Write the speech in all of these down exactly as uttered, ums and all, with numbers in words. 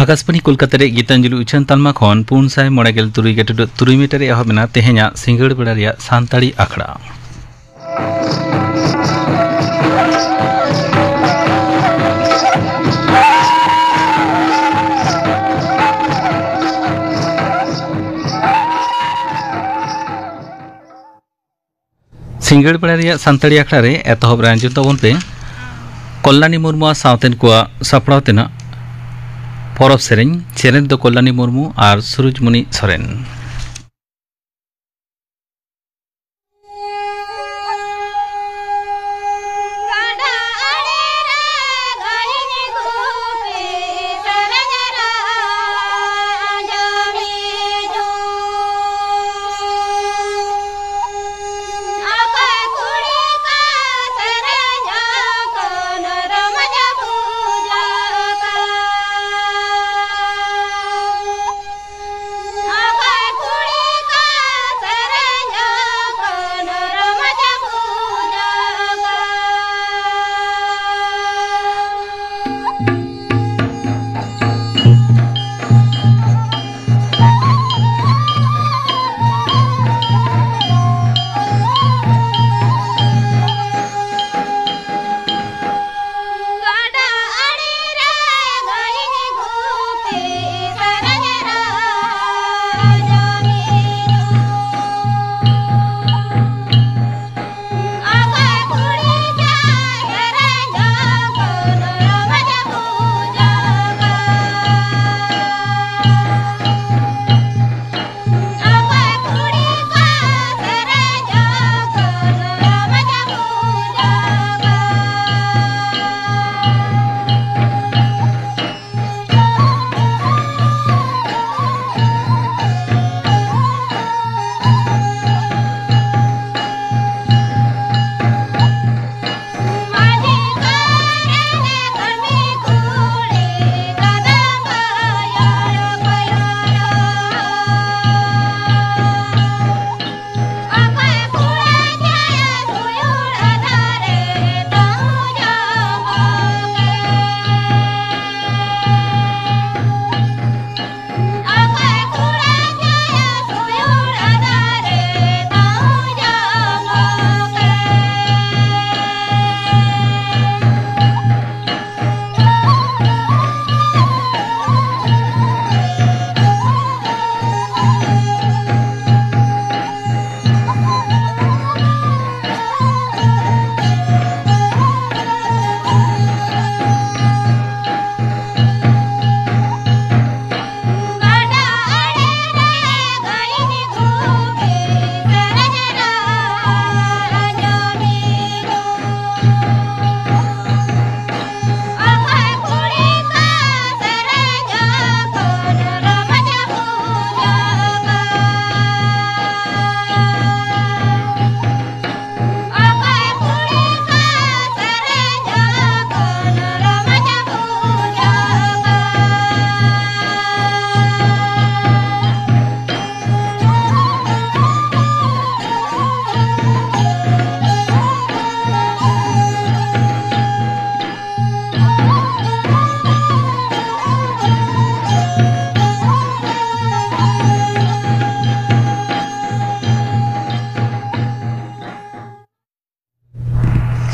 ᱟᱠᱟᱥᱵᱟᱬᱤ ᱠᱳᱞᱠᱟᱛᱟ ᱨᱮ ᱜᱤᱛᱟᱧᱡᱚᱞᱤ ᱩᱪᱷᱟᱹᱱ ᱛᱟᱞᱢᱟ ᱠᱷᱚᱱ ᱯᱩᱱ ᱥᱟᱭ ᱢᱚᱬᱮ ᱜᱮᱞ ᱛᱩᱨᱩᱭ ᱜᱮᱴᱩᱰᱩ ᱛᱩᱨᱩᱭ ᱢᱤᱴᱟᱨ ᱨᱮ ᱮᱦᱚᱵ ᱮᱱᱟ ᱛᱮᱦᱮᱧᱟᱜ ᱥᱤᱸᱜᱟᱹᱲ ᱵᱮᱲᱟ ᱨᱮᱭᱟᱜ ᱥᱟᱱᱛᱟᱲᱤ ᱟᱠᱷᱲᱟ᱾ ᱥᱤᱸᱜᱟᱹᱲ ᱵᱮᱲᱟ ᱨᱮᱭᱟᱜ ᱥᱟᱱᱛᱟᱲᱤ ᱟᱠᱷᱲᱟ ᱨᱮ ᱮᱛᱚᱦᱚᱵ ᱨᱮ ᱟᱸᱡᱚᱢ ᱛᱟᱵᱚᱱ ᱯᱮ ᱠᱚᱞᱞᱟᱱᱤ ᱢᱩᱨᱢᱩᱣᱟᱜ ᱥᱟᱶᱛᱮᱱ ᱠᱚᱣᱟᱜ ᱥᱟᱯᱲᱟᱣ ᱛᱮᱱᱟᱜ ᱯᱚᱨᱚᱵᱽ ᱥᱮᱨᱮᱧ᱾ ᱥᱮᱨᱮᱧ ᱫᱚ ᱠᱚᱞᱞᱟᱱᱤ ᱢᱩᱨᱢᱩ ᱟᱨ ᱥᱩᱨᱩᱡᱽᱢᱩᱱᱤ ᱥᱚᱨᱮᱱ᱾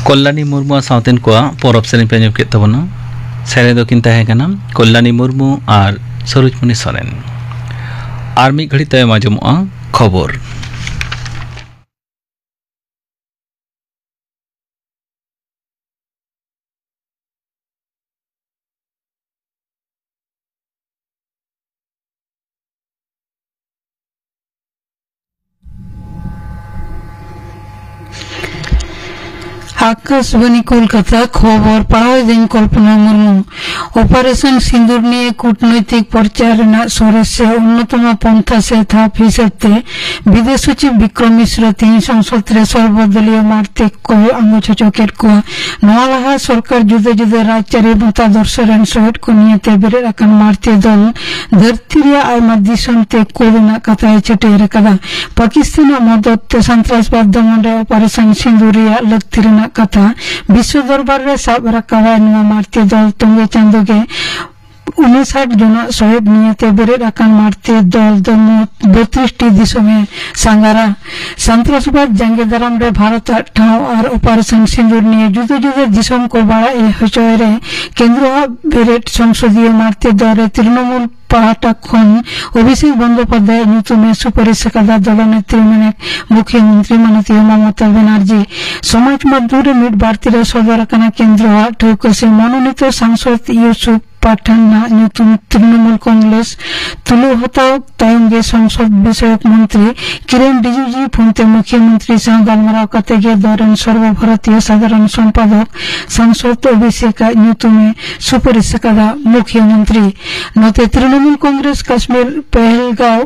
ᱠᱚᱞᱞᱟᱱᱤ ᱢᱩᱨᱢᱩ ᱟᱨ ᱥᱟᱶᱛᱮᱱ ᱠᱚᱣᱟᱜ ᱯᱚᱨᱚᱵᱽ ᱥᱮᱨᱮᱧ ᱯᱮ ᱟᱸᱡᱚᱢ ᱠᱮᱫ ᱛᱟᱵᱚᱱᱟ᱾ ᱥᱮᱨᱮᱧ ᱫᱚᱠᱤᱱ ᱛᱟᱦᱮᱸ ᱠᱟᱱᱟ ᱠᱚᱞᱞᱟᱱᱤ ᱢᱩᱨᱢᱩ ᱟᱨ ᱥᱚᱨᱳᱡᱽᱢᱚᱱᱤ ᱥᱚᱨᱮᱱ᱾ ᱟᱨ ᱢᱤᱫ ᱜᱷᱟᱹᱲᱤᱡ ᱛᱟᱭᱚᱢ ᱟᱸᱡᱚᱢᱚᱜᱼᱟ ᱠᱷᱚᱵᱚᱨ᱾ ᱟᱠᱟᱥᱵᱟᱬᱤ ᱠᱳᱞᱠᱟᱛᱟ, ᱠᱷᱚᱵᱚᱨ ᱯᱟᱲᱦᱟᱣ ᱮᱫᱟᱹᱧ ᱠᱚᱞᱯᱚᱱᱟ ᱢᱩᱨᱢᱩ᱾ ᱚᱯᱟᱨᱮᱥᱚᱱ ᱥᱤᱸᱫᱩᱨ ᱱᱤᱭᱮ ᱠᱩᱴᱱᱳᱭᱛᱤᱠ ᱯᱨᱚᱪᱟᱨ ᱨᱮᱱᱟᱜ ᱥᱚᱨᱮᱥ ᱥᱮ ᱚᱱᱱᱚᱛᱚᱢ ᱯᱚᱱᱛᱷᱟ ᱥᱮ ᱫᱷᱟᱯ ᱦᱤᱥᱟᱹᱵ ᱛᱮ ᱵᱤᱫᱮᱥ ᱥᱚᱪᱤᱵᱽ ᱵᱤᱠᱨᱚᱢ ᱢᱤᱥᱨᱚ ᱛᱮᱦᱮᱧ ᱥᱚᱝᱥᱚᱫ ᱨᱮ ᱥᱚᱨᱵᱚᱫᱚᱞᱤᱭᱚ ᱢᱟᱨᱛᱮ ᱠᱚᱭ ᱟᱸᱜᱚᱪ ᱦᱚᱪᱚ ᱠᱮᱫ ᱠᱚᱣᱟ᱾ ᱱᱚᱣᱟ ᱞᱟᱦᱟ ᱥᱚᱨᱠᱟᱨ ᱡᱩᱫᱟᱹ ᱡᱩᱫᱟᱹ ᱨᱟᱡᱽᱟᱹᱨᱤ ᱢᱚᱛᱟᱫᱚᱨᱥᱚ ᱨᱮᱱ ᱥᱚᱦᱮᱫ ᱠᱚ ᱱᱤᱭᱟᱹᱛᱮ ᱵᱮᱨᱮᱫ ᱟᱠᱟᱱ ᱢᱟᱨᱛᱤᱭᱚ ᱫᱚᱞ ᱫᱷᱟᱹᱨᱛᱤ ᱨᱮᱭᱟᱜ ᱟᱭᱢᱟ ᱫᱤᱥᱚᱢ ᱛᱮ ᱠᱩᱞ ᱨᱮᱱᱟᱜ ᱠᱟᱛᱷᱟᱭ ᱪᱷᱟᱹᱴᱭᱟᱹᱨ ᱟᱠᱟᱫᱟ᱾ ᱯᱟᱠᱤᱥᱛᱟᱱᱟᱜ ᱢᱚᱫᱚᱛ ᱛᱮ ᱥᱚᱱᱛᱨᱟᱥᱵᱟᱫ ᱫᱚᱢᱚᱱ ᱨᱮ ᱚᱯᱟᱨᱮᱥᱚᱱ ᱥᱤᱸᱫᱩᱨ ᱨᱮᱭᱟᱜ ᱞᱟᱹᱠᱛᱤ ᱨᱮᱱᱟᱜ ᱠᱟᱛᱷᱟ ᱵᱤᱥᱣᱚ ᱫᱚᱨᱵᱟᱨ ᱨᱮ ᱥᱟᱵ ᱨᱟᱠᱟᱵᱟᱭ ᱱᱚᱣᱟ ᱢᱟᱨᱛᱤᱭᱚ ᱫᱚᱞ᱾ ᱛᱚᱸᱜᱮ ᱪᱟᱸᱫᱚ ᱜᱮ ᱩᱱᱤᱥᱟᱴ ᱡᱚᱱᱟᱜ ᱥᱚᱦᱮᱫ ᱱᱤᱭᱟᱹᱛᱮ ᱵᱮᱨᱮᱫ ᱟᱠᱟᱱ ᱢᱟᱨᱛᱤᱭᱚ ᱫᱚᱞ ᱫᱚ ᱢᱚᱛ ᱵᱚᱛᱨᱤᱥ ᱴᱤ ᱫᱤᱥᱚᱢᱮ ᱥᱟᱸᱜᱷᱟᱨᱟ᱾ ᱥᱚᱱᱛᱨᱟᱥᱵᱟᱫ ᱡᱟᱸᱜᱮ ᱫᱟᱨᱟᱢ ᱨᱮ ᱵᱷᱟᱨᱚᱛ ᱟᱜ ᱴᱷᱟᱶ ᱟᱨ ᱚᱯᱟᱨᱮᱥᱚᱱ ᱥᱤᱸᱫᱩᱨ ᱱᱤᱭᱟᱹ ᱡᱩᱫᱟᱹ ᱡᱩᱫᱟᱹ ᱫᱤᱥᱚᱢ ᱠᱚ ᱵᱟᱲᱟᱭ ᱦᱚᱪᱚᱭ ᱨᱮ ᱠᱮᱱᱫᱨᱚ ᱟᱜ ᱵᱮᱨᱮᱫ ᱥᱚᱝᱥᱚᱫᱤᱭᱚ ᱢᱟᱨᱛᱤᱭᱚ ᱫᱚᱞ ᱨᱮ ᱛᱨᱤᱱᱚᱢᱩᱞ ᱯᱟᱦᱴᱟ ᱠᱷᱚᱱ ᱚᱵᱷᱤᱥᱮᱠ ᱵᱚᱱᱫᱳᱯᱟᱫᱷᱭᱟᱭ ᱧᱩᱛᱩᱢᱮ ᱥᱩᱯᱟᱨᱤᱥ ᱟᱠᱟᱫᱟ ᱫᱚᱞ ᱱᱮᱛᱨᱤ ᱢᱮᱱᱮᱛ ᱢᱩᱠᱷᱭᱚᱢᱚᱱᱛᱨᱤ ᱢᱟᱱᱚᱛᱤᱭᱚ ᱢᱚᱢᱚᱛᱟ ᱵᱮᱱᱟᱨᱡᱤ᱾ ᱥᱚᱢᱟᱡᱽ ᱢᱟᱫᱽᱫᱷᱚᱢ ᱨᱮ ᱢᱤᱫ ᱵᱟᱹᱲᱛᱤ ᱨᱮ ᱥᱚᱫᱚᱨ ᱟᱠᱟᱱᱟ ᱠᱮᱱᱫᱨᱚ ᱟᱜ ᱴᱷᱟᱹᱣᱠᱟᱹ ᱥᱮ ᱢᱚᱱᱳᱱᱤᱛᱚ ᱥᱟᱝᱥᱚᱫ ᱤᱭᱩᱥᱩᱯ ᱯᱟᱴᱷᱟᱱ ᱨᱮᱱᱟᱜ ᱧᱩᱛᱩᱢ ᱛᱨᱤᱱᱚᱢᱩᱞ ᱠᱚᱝᱜᱨᱮᱥ ᱛᱩᱞᱟᱹᱣ ᱦᱟᱛᱟᱣ ᱛᱟᱭᱚᱢ ᱜᱮ ᱥᱚᱝᱥᱚᱫ ᱵᱤᱥᱚᱭᱚᱠ ᱢᱚᱱᱛᱨᱤ ᱠᱤᱨᱮᱱ ᱨᱤᱡᱤᱡᱩ ᱯᱷᱳᱱ ᱛᱮ ᱢᱩᱠᱷᱭᱚᱢᱚᱱᱛᱨᱤ ᱥᱟᱶ ᱜᱟᱞᱢᱟᱨᱟᱣ ᱠᱟᱛᱮ ᱜᱮ ᱫᱚᱞ ᱨᱮᱱ ᱥᱚᱨᱵᱚ ᱵᱷᱟᱨᱚᱛᱤᱭᱚ ᱥᱟᱫᱷᱟᱨᱚᱱ ᱥᱚᱢᱯᱟᱫᱚᱠ ᱥᱟᱝᱥᱚᱫ ᱚᱵᱷᱤᱥᱮᱠ ᱟᱜ ᱧᱩᱛᱩᱢ ᱮ ᱥᱩᱯᱟᱨᱤᱥ ᱟᱠᱟᱫᱟ ᱢᱩᱠᱷᱭᱚᱢᱚᱱᱛᱨᱤ᱾ ᱱᱚᱛᱮ ᱛᱨᱤᱱᱚᱢᱩᱞ ᱠᱚᱝᱜᱨᱮᱥ ᱠᱟᱥᱢᱤᱨ ᱯᱮᱦᱮᱞᱜᱟᱸᱣ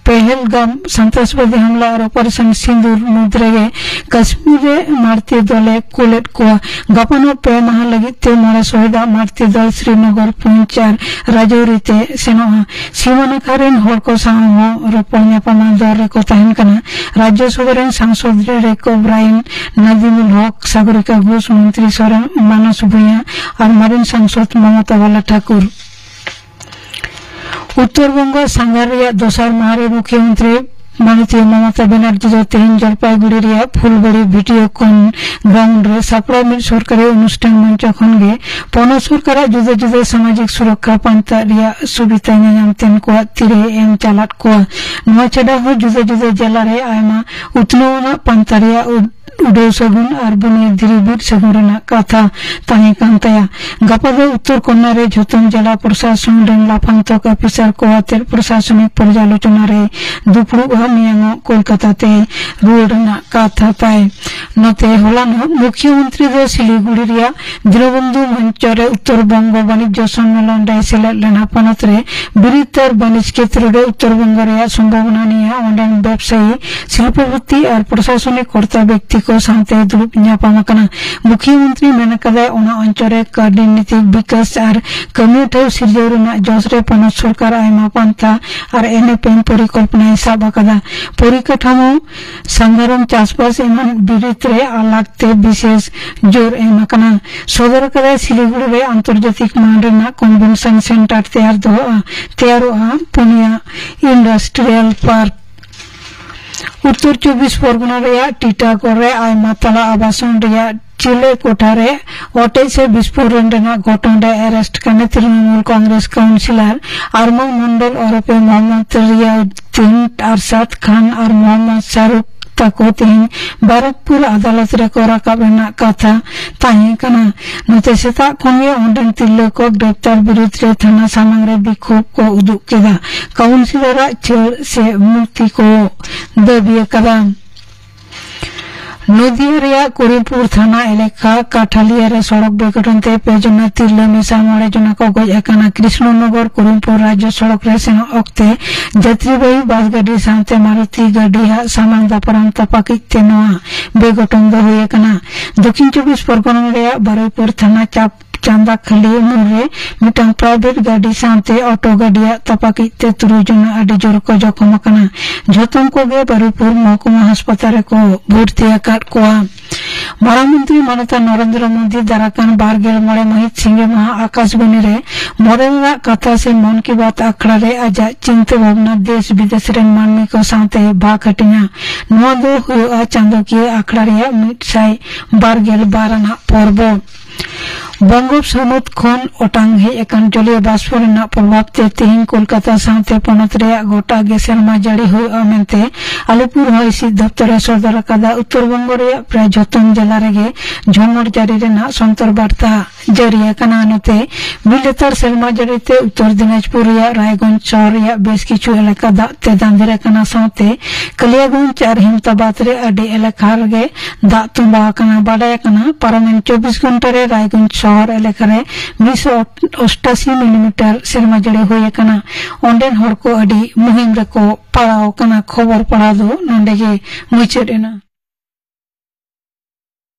ᱯᱮᱦᱮᱞᱜᱟᱢ ᱥᱚᱱᱛᱨᱟᱥᱵᱟᱫᱤ ᱦᱟᱢᱞᱟ ᱟᱨ ᱚᱯᱟᱨᱮᱥᱚᱱ ᱥᱤᱸᱫᱩᱨ ᱢᱩᱫᱽ ᱨᱮᱜᱮ ᱠᱟᱥᱢᱤᱨ ᱨᱮ ᱢᱟᱨᱛᱤᱭᱚ ᱫᱚᱞᱮ ᱠᱩᱞᱮᱫ ᱠᱚᱣᱟ᱾ ᱜᱟᱯᱟᱱᱚᱜ ᱯᱮ ᱢᱟᱦᱟ ᱞᱟᱹᱜᱤᱫ ᱛᱮ ᱢᱚᱬᱮ ᱥᱚᱦᱤᱫᱟᱜ ᱢᱟᱨᱛᱤᱭᱚ ᱫᱚᱞ ᱥᱨᱤᱱᱚᱜᱚᱨ, ᱯᱩᱧᱪ ᱟᱨ ᱨᱟᱡᱳᱨᱤ ᱛᱮ ᱥᱮᱱᱚᱜᱼᱟ᱾ ᱥᱤᱢᱟᱹ ᱱᱟᱠᱷᱟ ᱨᱮᱱ ᱦᱚᱲ ᱠᱚ ᱥᱟᱶ ᱦᱚᱸ ᱨᱚᱯᱚᱲ ᱧᱟᱯᱟᱢᱟ᱾ ᱫᱚᱞ ᱨᱮᱠᱚ ᱛᱟᱦᱮᱱ ᱠᱟᱱᱟ ᱨᱟᱡᱽᱭᱚ ᱥᱚᱵᱷᱟ ᱨᱮᱱ ᱥᱟᱝᱥᱚᱫ ᱨᱮᱠᱚ ᱵᱨᱟᱭᱤᱱ ᱱᱟᱫᱤᱢᱩᱞ ᱦᱚᱠ, ᱥᱟᱜᱚᱨᱤᱠᱟ ᱜᱷᱳᱥ, ᱢᱚᱱᱛᱨᱤ ᱥᱚᱨᱮᱱ ᱢᱟᱱᱚᱥ ᱵᱷᱩᱭᱟ ᱟᱨ ᱢᱟᱨᱮᱱ ᱥᱟᱝᱥᱚᱫ ᱢᱚᱢᱚᱛᱟ ᱵᱟᱞᱟ ᱴᱷᱟᱠᱩᱨ᱾ ᱩᱛᱛᱚᱨ ᱵᱚᱝᱜᱚ ᱥᱟᱸᱜᱷᱟᱨ ᱨᱮᱭᱟᱜ ᱫᱚᱥᱟᱨ ᱢᱟᱦᱟ ᱨᱮ ᱢᱩᱠᱷᱭᱚᱢᱚᱱᱛᱨᱤ ᱢᱟᱱᱚᱛᱤᱭᱟᱹ ᱢᱚᱢᱚᱛᱟ ᱵᱮᱱᱟᱨᱡᱤ ᱫᱚ ᱛᱮᱦᱮᱧ ᱡᱚᱞᱯᱟᱭᱜᱩᱲᱤ ᱨᱮᱭᱟᱜ ᱯᱷᱩᱞᱵᱟᱲᱤ ᱵᱷᱤᱰᱤᱭᱳ ᱠᱚᱱ ᱜᱨᱟᱣᱩᱱᱰ ᱨᱮ ᱥᱟᱯᱲᱟᱣ ᱢᱤᱫ ᱥᱚᱨᱠᱟᱨᱤ ᱚᱱᱩᱥᱴᱷᱟᱱ ᱢᱚᱧᱪᱚ ᱠᱷᱚᱱ ᱜᱮ ᱯᱚᱱᱚᱛ ᱥᱚᱨᱠᱟᱨᱟᱜ ᱡᱩᱫᱟᱹ ᱡᱩᱫᱟᱹ ᱥᱟᱢᱟᱡᱤᱠ ᱥᱩᱨᱚᱠᱠᱷᱟ ᱯᱟᱱᱛᱷᱟ ᱨᱮᱭᱟᱜ ᱥᱩᱵᱤᱫᱷᱟ ᱧᱟᱧᱟᱢ ᱛᱮᱱ ᱠᱚᱣᱟᱜ ᱛᱤᱨᱮ ᱮᱢ ᱪᱟᱞᱟᱫ ᱠᱚᱣᱟ᱾ ᱱᱚᱣᱟ ᱪᱷᱟᱰᱟ ᱦᱚᱸ ᱡᱩᱫᱟᱹ ᱡᱩᱫᱟᱹ ᱡᱮᱞᱟ ᱨᱮ ᱟᱭᱢᱟ ᱩᱛᱱᱟᱹᱣ ᱟᱱᱟᱜ ᱯᱟᱱᱛᱷᱟ ᱨᱮᱭᱟᱜ ᱩᱫ-, ᱩᱰᱟᱹᱣ ᱥᱟᱹᱜᱩᱱ ᱟᱨ ᱵᱩᱱᱤᱭᱟᱹᱫ ᱫᱷᱤᱨᱤ ᱵᱤᱨ ᱥᱟᱹᱜᱩᱱ ᱨᱮᱱᱟᱜ ᱠᱟᱛᱷᱟ ᱛᱟᱦᱮᱸ ᱠᱟᱱ ᱛᱟᱭᱟ᱾ ᱜᱟᱯᱟ ᱫᱚ ᱩᱛᱛᱚᱨ ᱠᱚᱱᱱᱟ ᱨᱮ ᱡᱷᱚᱛᱚᱢ ᱡᱮᱞᱟ ᱯᱨᱚᱥᱟᱥᱚᱱ ᱨᱮᱱ ᱞᱟᱯᱷᱟᱝ ᱛᱷᱚᱠ ᱚᱯᱷᱤᱥᱟᱨ ᱠᱚ ᱟᱛᱮ ᱯᱨᱚᱥᱟᱥᱚᱱᱤᱠ ᱯᱚᱨᱡᱟᱞᱳᱪᱚᱱᱟ ᱨᱮ ᱫᱩᱯᱲᱩᱵᱼᱟ᱾ ᱢᱮᱭᱟᱝᱚᱜ ᱠᱳᱞᱠᱟᱛᱟ ᱛᱮ ᱨᱩᱣᱟᱹᱲ ᱨᱮᱱᱟᱜ ᱠᱟᱛᱷᱟ ᱛᱟᱭ᱾ ᱱᱚᱛᱮ ᱦᱚᱞᱟᱱᱚᱜ ᱢᱩᱠᱷᱭᱚᱢᱚᱱᱛᱨᱤ ᱫᱚ ᱥᱤᱞᱤᱜᱩᱲᱤ ᱨᱮᱭᱟᱜ ᱫᱤᱱᱚᱵᱚᱱᱫᱷᱩ ᱢᱚᱧᱪᱚ ᱨᱮ ᱩᱛᱛᱚᱨ ᱵᱚᱝᱜᱚ ᱵᱟᱱᱤᱡᱽᱭᱚ ᱥᱚᱱᱢᱮᱞᱚᱱ ᱨᱮ ᱥᱮᱞᱮᱫ ᱞᱮᱱᱟ᱾ ᱯᱚᱱᱚᱛ ᱨᱮ ᱵᱤᱨᱤᱫ ᱟᱨ ᱵᱟᱹᱱᱤᱡᱽ ᱠᱷᱮᱛᱨᱚ ᱨᱮ ᱩᱛᱛᱚᱨ ᱵᱚᱝᱜᱚ ᱨᱮᱭᱟᱜ ᱥᱚᱢᱵᱷᱟᱵᱚᱱᱟ ᱱᱤᱭᱟᱹ ᱚᱸᱰᱮᱱ ᱵᱮᱵᱽᱥᱟᱭᱤ, ᱥᱤᱞᱯᱚᱯᱚᱛᱤ ᱟᱨ ᱯᱨᱚᱥᱟᱥᱚᱱᱤᱠ ᱠᱚᱨᱛᱟ ᱵᱮᱠᱛᱤ ᱠᱚ ᱥᱟᱶᱛᱮ ᱫᱩᱲᱩᱵ ᱧᱟᱯᱟᱢ ᱟᱠᱟᱱᱟ᱾ ᱢᱩᱠᱷᱭᱚᱢᱚᱱᱛᱨᱤ ᱢᱮᱱ ᱟᱠᱟᱫᱟᱭ, ᱚᱱᱟ ᱚᱧᱪᱚᱞ ᱨᱮ ᱠᱟᱹᱨᱤ ᱱᱤᱛᱤ ᱵᱤᱠᱟᱥ ᱟᱨ ᱠᱟᱹᱢᱤ ᱴᱷᱟᱶ ᱥᱤᱨᱡᱟᱹᱣ ᱨᱮᱱᱟᱜ ᱡᱚᱥ ᱨᱮ ᱯᱚᱱᱚᱛ ᱥᱚᱨᱠᱟᱨ ᱟᱭᱢᱟ ᱯᱟᱱᱛᱷᱟ ᱟᱨ ᱮᱱᱮᱯᱮᱢ ᱯᱚᱨᱤᱠᱚᱞᱯᱚᱱᱟᱭ ᱥᱟᱵ ᱟᱠᱟᱫᱟ᱾ ᱯᱚᱨᱤᱠᱟᱴᱷᱟᱢᱳ, ᱥᱟᱸᱜᱟᱲᱚᱢ, ᱪᱟᱥᱵᱟᱥ ᱮᱢᱟᱱ ᱵᱤᱨᱤᱫ ᱨᱮ ᱟᱞᱟᱜᱽ ᱛᱮ ᱵᱤᱥᱮᱥ ᱡᱳᱨ ᱮᱢ ᱟᱠᱟᱱᱟ᱾ ᱥᱚᱫᱚᱨ ᱟᱠᱟᱫᱟᱭ ᱥᱤᱞᱤᱜᱩᱲᱤ ᱨᱮ ᱟᱱᱛᱚᱨᱡᱟᱛᱤᱠ ᱢᱟᱱ ᱨᱮᱱᱟᱜ ᱠᱚᱱᱵᱷᱮᱱᱥᱚᱱ ᱥᱮᱱᱴᱟᱨ ᱛᱮᱭᱟᱨ ᱫᱚᱦᱚᱜᱼᱟ, ᱛᱮᱭᱟᱨᱚᱜᱼᱟ ᱯᱩᱱᱭᱟ ᱤᱱᱰᱟᱥᱴᱨᱤᱭᱟᱞ ᱯᱟᱨᱠ᱾ ᱩᱛᱛᱚᱨ ᱪᱚᱵᱵᱤᱥ ᱯᱚᱨᱜᱚᱱᱟ ᱨᱮᱭᱟᱜ ᱴᱤᱴᱟᱜᱚᱲ ᱨᱮ ᱟᱭᱢᱟ ᱛᱟᱞᱟ ᱟᱵᱟᱥᱚᱱ ᱨᱮᱭᱟᱜ ᱪᱤᱞᱮ ᱠᱚᱴᱷᱟ ᱨᱮ ᱚᱴᱮᱡ ᱥᱮ ᱵᱤᱥᱯᱷᱳᱨᱚᱱ ᱨᱮᱱᱟᱜ ᱜᱷᱚᱴᱚᱱ ᱨᱮ ᱟᱨᱮᱥᱴ ᱠᱟᱱᱟ ᱛᱨᱤᱱᱢᱩᱞ ᱠᱚᱝᱜᱨᱮᱥ ᱠᱟᱣᱩᱱᱥᱤᱞᱟᱨ ᱟᱨᱢᱚᱞ ᱢᱚᱱᱰᱚᱞ ᱳᱨᱚᱯᱮ ᱢᱚᱦᱚᱢᱢᱚᱫᱽ ᱨᱤᱭᱟᱩᱫᱫᱤᱱ ᱟᱨᱥᱟᱫ ᱠᱷᱟᱱ ᱟᱨ ᱢᱚᱦᱚᱢᱢᱚᱫᱽ ᱥᱟᱦᱨᱩᱠᱷ ᱛᱟᱠᱚ ᱛᱮᱦᱮᱧ ᱵᱟᱨᱟᱠᱯᱩᱨ ᱟᱫᱟᱞᱚᱛ ᱨᱮᱠᱚ ᱨᱟᱠᱟᱵ ᱨᱮᱱᱟᱜ ᱠᱟᱛᱷᱟ ᱛᱟᱦᱮᱸ ᱠᱟᱱᱟ᱾ ᱱᱚᱛᱮ ᱥᱮᱛᱟᱜ ᱠᱷᱚᱱ ᱜᱮ ᱚᱸᱰᱮᱱ ᱛᱤᱨᱞᱟᱹ ᱠᱚ ᱜᱨᱮᱯᱛᱟᱨ ᱵᱤᱨᱩᱫᱽ ᱨᱮ ᱛᱷᱟᱱᱟ ᱥᱟᱢᱟᱝ ᱨᱮ ᱵᱤᱠᱷᱳᱵ ᱠᱚ ᱩᱫᱩᱜ ᱠᱮᱫᱟ᱾ ᱠᱟᱣᱩᱱᱥᱤᱞᱟᱨᱟᱜ ᱪᱷᱟᱹᱲ ᱥᱮ ᱢᱩᱠᱛᱤ ᱠᱚ ᱫᱟᱹᱵᱤ ᱟᱠᱟᱫᱟ᱾ ᱱᱚᱫᱤᱭᱟ ᱨᱮᱭᱟᱜ ᱠᱚᱨᱤᱢᱯᱩᱨ ᱛᱷᱟᱱᱟ ᱮᱞᱟᱠᱟ ᱠᱟᱴᱷᱟᱞᱤᱭᱟ ᱨᱮ ᱥᱚᱲᱚᱠ ᱵᱮᱜᱷᱚᱴᱚᱱ ᱛᱮ ᱯᱮ ᱡᱚᱱᱟ ᱛᱤᱨᱞᱟᱹ ᱢᱮᱥᱟ ᱢᱚᱬᱮ ᱡᱚᱱᱟ ᱠᱚ ᱜᱚᱡ ᱟᱠᱟᱱᱟ᱾ ᱠᱨᱤᱥᱱᱚᱱᱚᱜᱚᱨ ᱠᱚᱨᱤᱢᱯᱩᱨ ᱨᱟᱡᱽᱡᱚ ᱥᱚᱲᱚᱠ ᱨᱮ ᱥᱮᱱᱚᱜ ᱚᱠᱛᱮ ᱡᱟᱛᱨᱤᱵᱟᱦᱤ ᱵᱟᱥ ᱜᱟᱹᱰᱤ ᱥᱟᱶᱛᱮ ᱢᱟᱨᱩᱛᱤ ᱜᱟᱹᱰᱤ ᱦᱟᱜ ᱥᱟᱢᱟᱝ ᱫᱟᱯᱨᱟᱢ ᱛᱟᱯᱟᱠᱤᱡ ᱛᱮ ᱱᱚᱣᱟ ᱵᱮᱜᱷᱚᱴᱚᱱ ᱫᱚ ᱦᱩᱭ ᱟᱠᱟᱱᱟ᱾ ᱫᱚᱠᱷᱤᱱ ᱪᱚᱵᱵᱤᱥ ᱯᱚᱨᱜᱚᱱᱟ ᱨᱮᱭᱟᱜ ᱵᱟᱨᱩᱭᱯᱩᱨ ᱛᱷᱟᱱᱟ ᱪᱟᱯ ᱪᱟᱸᱫᱟᱠᱷᱟᱹᱞᱤ ᱢᱳᱲ ᱨᱮ ᱢᱤᱫᱴᱟᱝ ᱯᱨᱟᱭᱵᱷᱮᱴ ᱜᱟᱹᱰᱤ ᱥᱟᱶᱛᱮ ᱚᱴᱳ ᱜᱟᱹᱰᱤᱭᱟᱜ ᱛᱟᱯᱟᱠᱤᱡ ᱛᱮ ᱛᱩᱨᱩᱭ ᱡᱚᱱ ᱟᱹᱰᱤ ᱡᱳᱨ ᱠᱚ ᱡᱚᱠᱷᱚᱢ ᱟᱠᱟᱱᱟ᱾ ᱡᱷᱚᱛᱚᱢ ᱠᱚᱜᱮ ᱵᱟᱨᱩᱯᱩᱨ ᱢᱚᱦᱠᱩᱢᱟ ᱦᱟᱥᱯᱟᱛᱟᱞ ᱨᱮᱠᱚ ᱵᱷᱚᱨᱛᱤ ᱟᱠᱟᱫ ᱠᱚᱣᱟ᱾ ᱢᱟᱨᱟᱝ ᱢᱚᱱᱛᱨᱤ ᱢᱟᱱᱚᱛᱟᱱ ᱱᱚᱨᱮᱱᱫᱨᱚ ᱢᱳᱫᱤ ᱫᱟᱨᱟᱠᱟᱱ ᱵᱟᱨᱜᱮᱞ ᱢᱚᱬᱮ ᱢᱟᱹᱦᱤᱛ ᱥᱤᱸᱜᱮ ᱢᱟᱦᱟ ᱟᱠᱟᱥᱵᱟᱱᱤ ᱨᱮ ᱢᱚᱱᱮ ᱨᱮᱱᱟᱜ ᱠᱟᱛᱷᱟ ᱥᱮ ᱢᱚᱱ ᱠᱤ ᱵᱟᱛ ᱟᱠᱷᱲᱟ ᱨᱮ ᱟᱡᱟᱜ ᱪᱤᱱᱛᱟᱹ ᱵᱷᱟᱵᱽᱱᱟ ᱫᱮᱥ ᱵᱤᱫᱮᱥ ᱨᱮᱱ ᱢᱟᱹᱱᱢᱤ ᱠᱚ ᱥᱟᱶᱛᱮ ᱵᱷᱟᱜᱽ ᱦᱟᱹᱴᱤᱧᱟ᱾ ᱱᱚᱣᱟ ᱫᱚ ᱦᱩᱭᱩᱜᱼᱟ ᱪᱟᱸᱫᱚᱠᱤᱭᱟᱹ ᱟᱠᱷᱲᱟ ᱨᱮᱭᱟᱜ ᱢᱤᱫ ᱥᱟᱭ ᱵᱟᱨ ᱜᱮᱞ ᱵᱟᱨ ᱟᱱᱟᱜ ᱯᱚᱨᱵᱚ᱾ ᱵᱚᱝᱜᱳᱯ ᱥᱟᱹᱢᱩᱫ ᱠᱷᱚᱱ ᱚᱴᱟᱝ ᱦᱮᱡ ᱟᱠᱟᱱ ᱡᱚᱞᱤᱭᱚ ᱵᱟᱥᱯᱚ ᱨᱮᱱᱟᱜ ᱯᱨᱚᱵᱷᱟᱵᱽ ᱛᱮ ᱛᱮᱦᱮᱧ ᱠᱳᱞᱠᱟᱛᱟ ᱥᱟᱶᱛᱮ ᱯᱚᱱᱚᱛ ᱨᱮᱭᱟᱜ ᱜᱚᱴᱟ ᱜᱮ ᱥᱮᱨᱢᱟ ᱡᱟᱹᱲᱤ ᱦᱩᱭᱩᱜᱼᱟ ᱢᱮᱱᱛᱮ ᱟᱞᱤᱯᱩᱨ ᱦᱚᱭ ᱦᱤᱸᱥᱤᱫ ᱫᱚᱯᱛᱚᱨ ᱮ ᱥᱚᱫᱚᱨ ᱟᱠᱟᱫᱟ᱾ ᱩᱛᱛᱚᱨ ᱵᱚᱝᱜᱚ ᱨᱮᱭᱟᱜ ᱯᱨᱟᱭ ᱡᱷᱚᱛᱚᱢ ᱡᱮᱞᱟ ᱨᱮᱜᱮ ᱡᱷᱚᱢᱚᱨ ᱡᱟᱹᱲᱤ ᱨᱮᱱᱟᱜ ᱥᱚᱱᱛᱚᱨ ᱵᱟᱨᱛᱟ ᱡᱟᱹᱨᱤ ᱟᱠᱟᱱᱟ᱾ ᱱᱚᱛᱮ ᱵᱤᱱ ᱞᱮᱛᱟᱲ ᱥᱮᱨᱢᱟ ᱡᱟᱹᱲᱤ ᱛᱮ ᱩᱛᱛᱚᱨ ᱫᱤᱱᱟᱡᱽᱯᱩᱨ ᱨᱮᱭᱟᱜ ᱨᱟᱭᱜᱚᱸᱡᱽ ᱥᱚᱦᱚᱨ ᱨᱮᱭᱟᱜ ᱵᱮᱥ ᱠᱤᱪᱷᱩ ᱮᱞᱟᱠᱟ ᱫᱟᱜ ᱛᱮ ᱫᱟᱸᱫᱮᱨ ᱟᱠᱟᱱᱟ᱾ ᱥᱟᱶᱛᱮ ᱠᱟᱞᱤᱭᱟᱜᱚᱸᱡᱽ ᱟᱨ ᱦᱮᱢᱛᱟᱵᱟᱫᱽ ᱨᱮ ᱟᱹᱰᱤ ᱮᱞᱟᱠᱟ ᱨᱮᱜᱮ ᱫᱟᱜ ᱛᱚᱸᱵᱟ ᱟᱠᱟᱱᱟ᱾ ᱵᱟᱰᱟᱭ ᱟᱠᱟᱱᱟ, ᱯᱟᱨᱚᱢᱮᱱ ᱪᱚᱵᱵᱤᱥ ᱜᱷᱚᱱᱴᱟ ᱨᱮ ᱨᱟᱭᱜᱚᱸᱡᱽ ᱥᱚᱦᱚᱨ ᱮᱞᱟᱠᱟ ᱨᱮ ᱢᱤᱫᱥᱚ ᱚᱥᱴᱟᱥᱤ ᱢᱤᱞᱤᱢᱤᱴᱟᱨ ᱥᱮᱨᱢᱟ ᱡᱟᱹᱲᱤ ᱦᱩᱭ ᱟᱠᱟᱱᱟ᱾ ᱚᱸᱰᱮᱱ ᱦᱚᱲ ᱠᱚ ᱟᱹᱰᱤ ᱢᱩᱦᱤᱢ ᱨᱮᱠᱚ ᱯᱟᱲᱟᱣ ᱟᱠᱟᱱᱟ᱾ ᱠᱷᱚᱵᱚᱨ ᱯᱟᱲᱦᱟᱣ ᱫᱚ ᱱᱚᱸᱰᱮ ᱜᱮ ᱢᱩᱪᱟᱹᱫ ᱮᱱᱟ᱾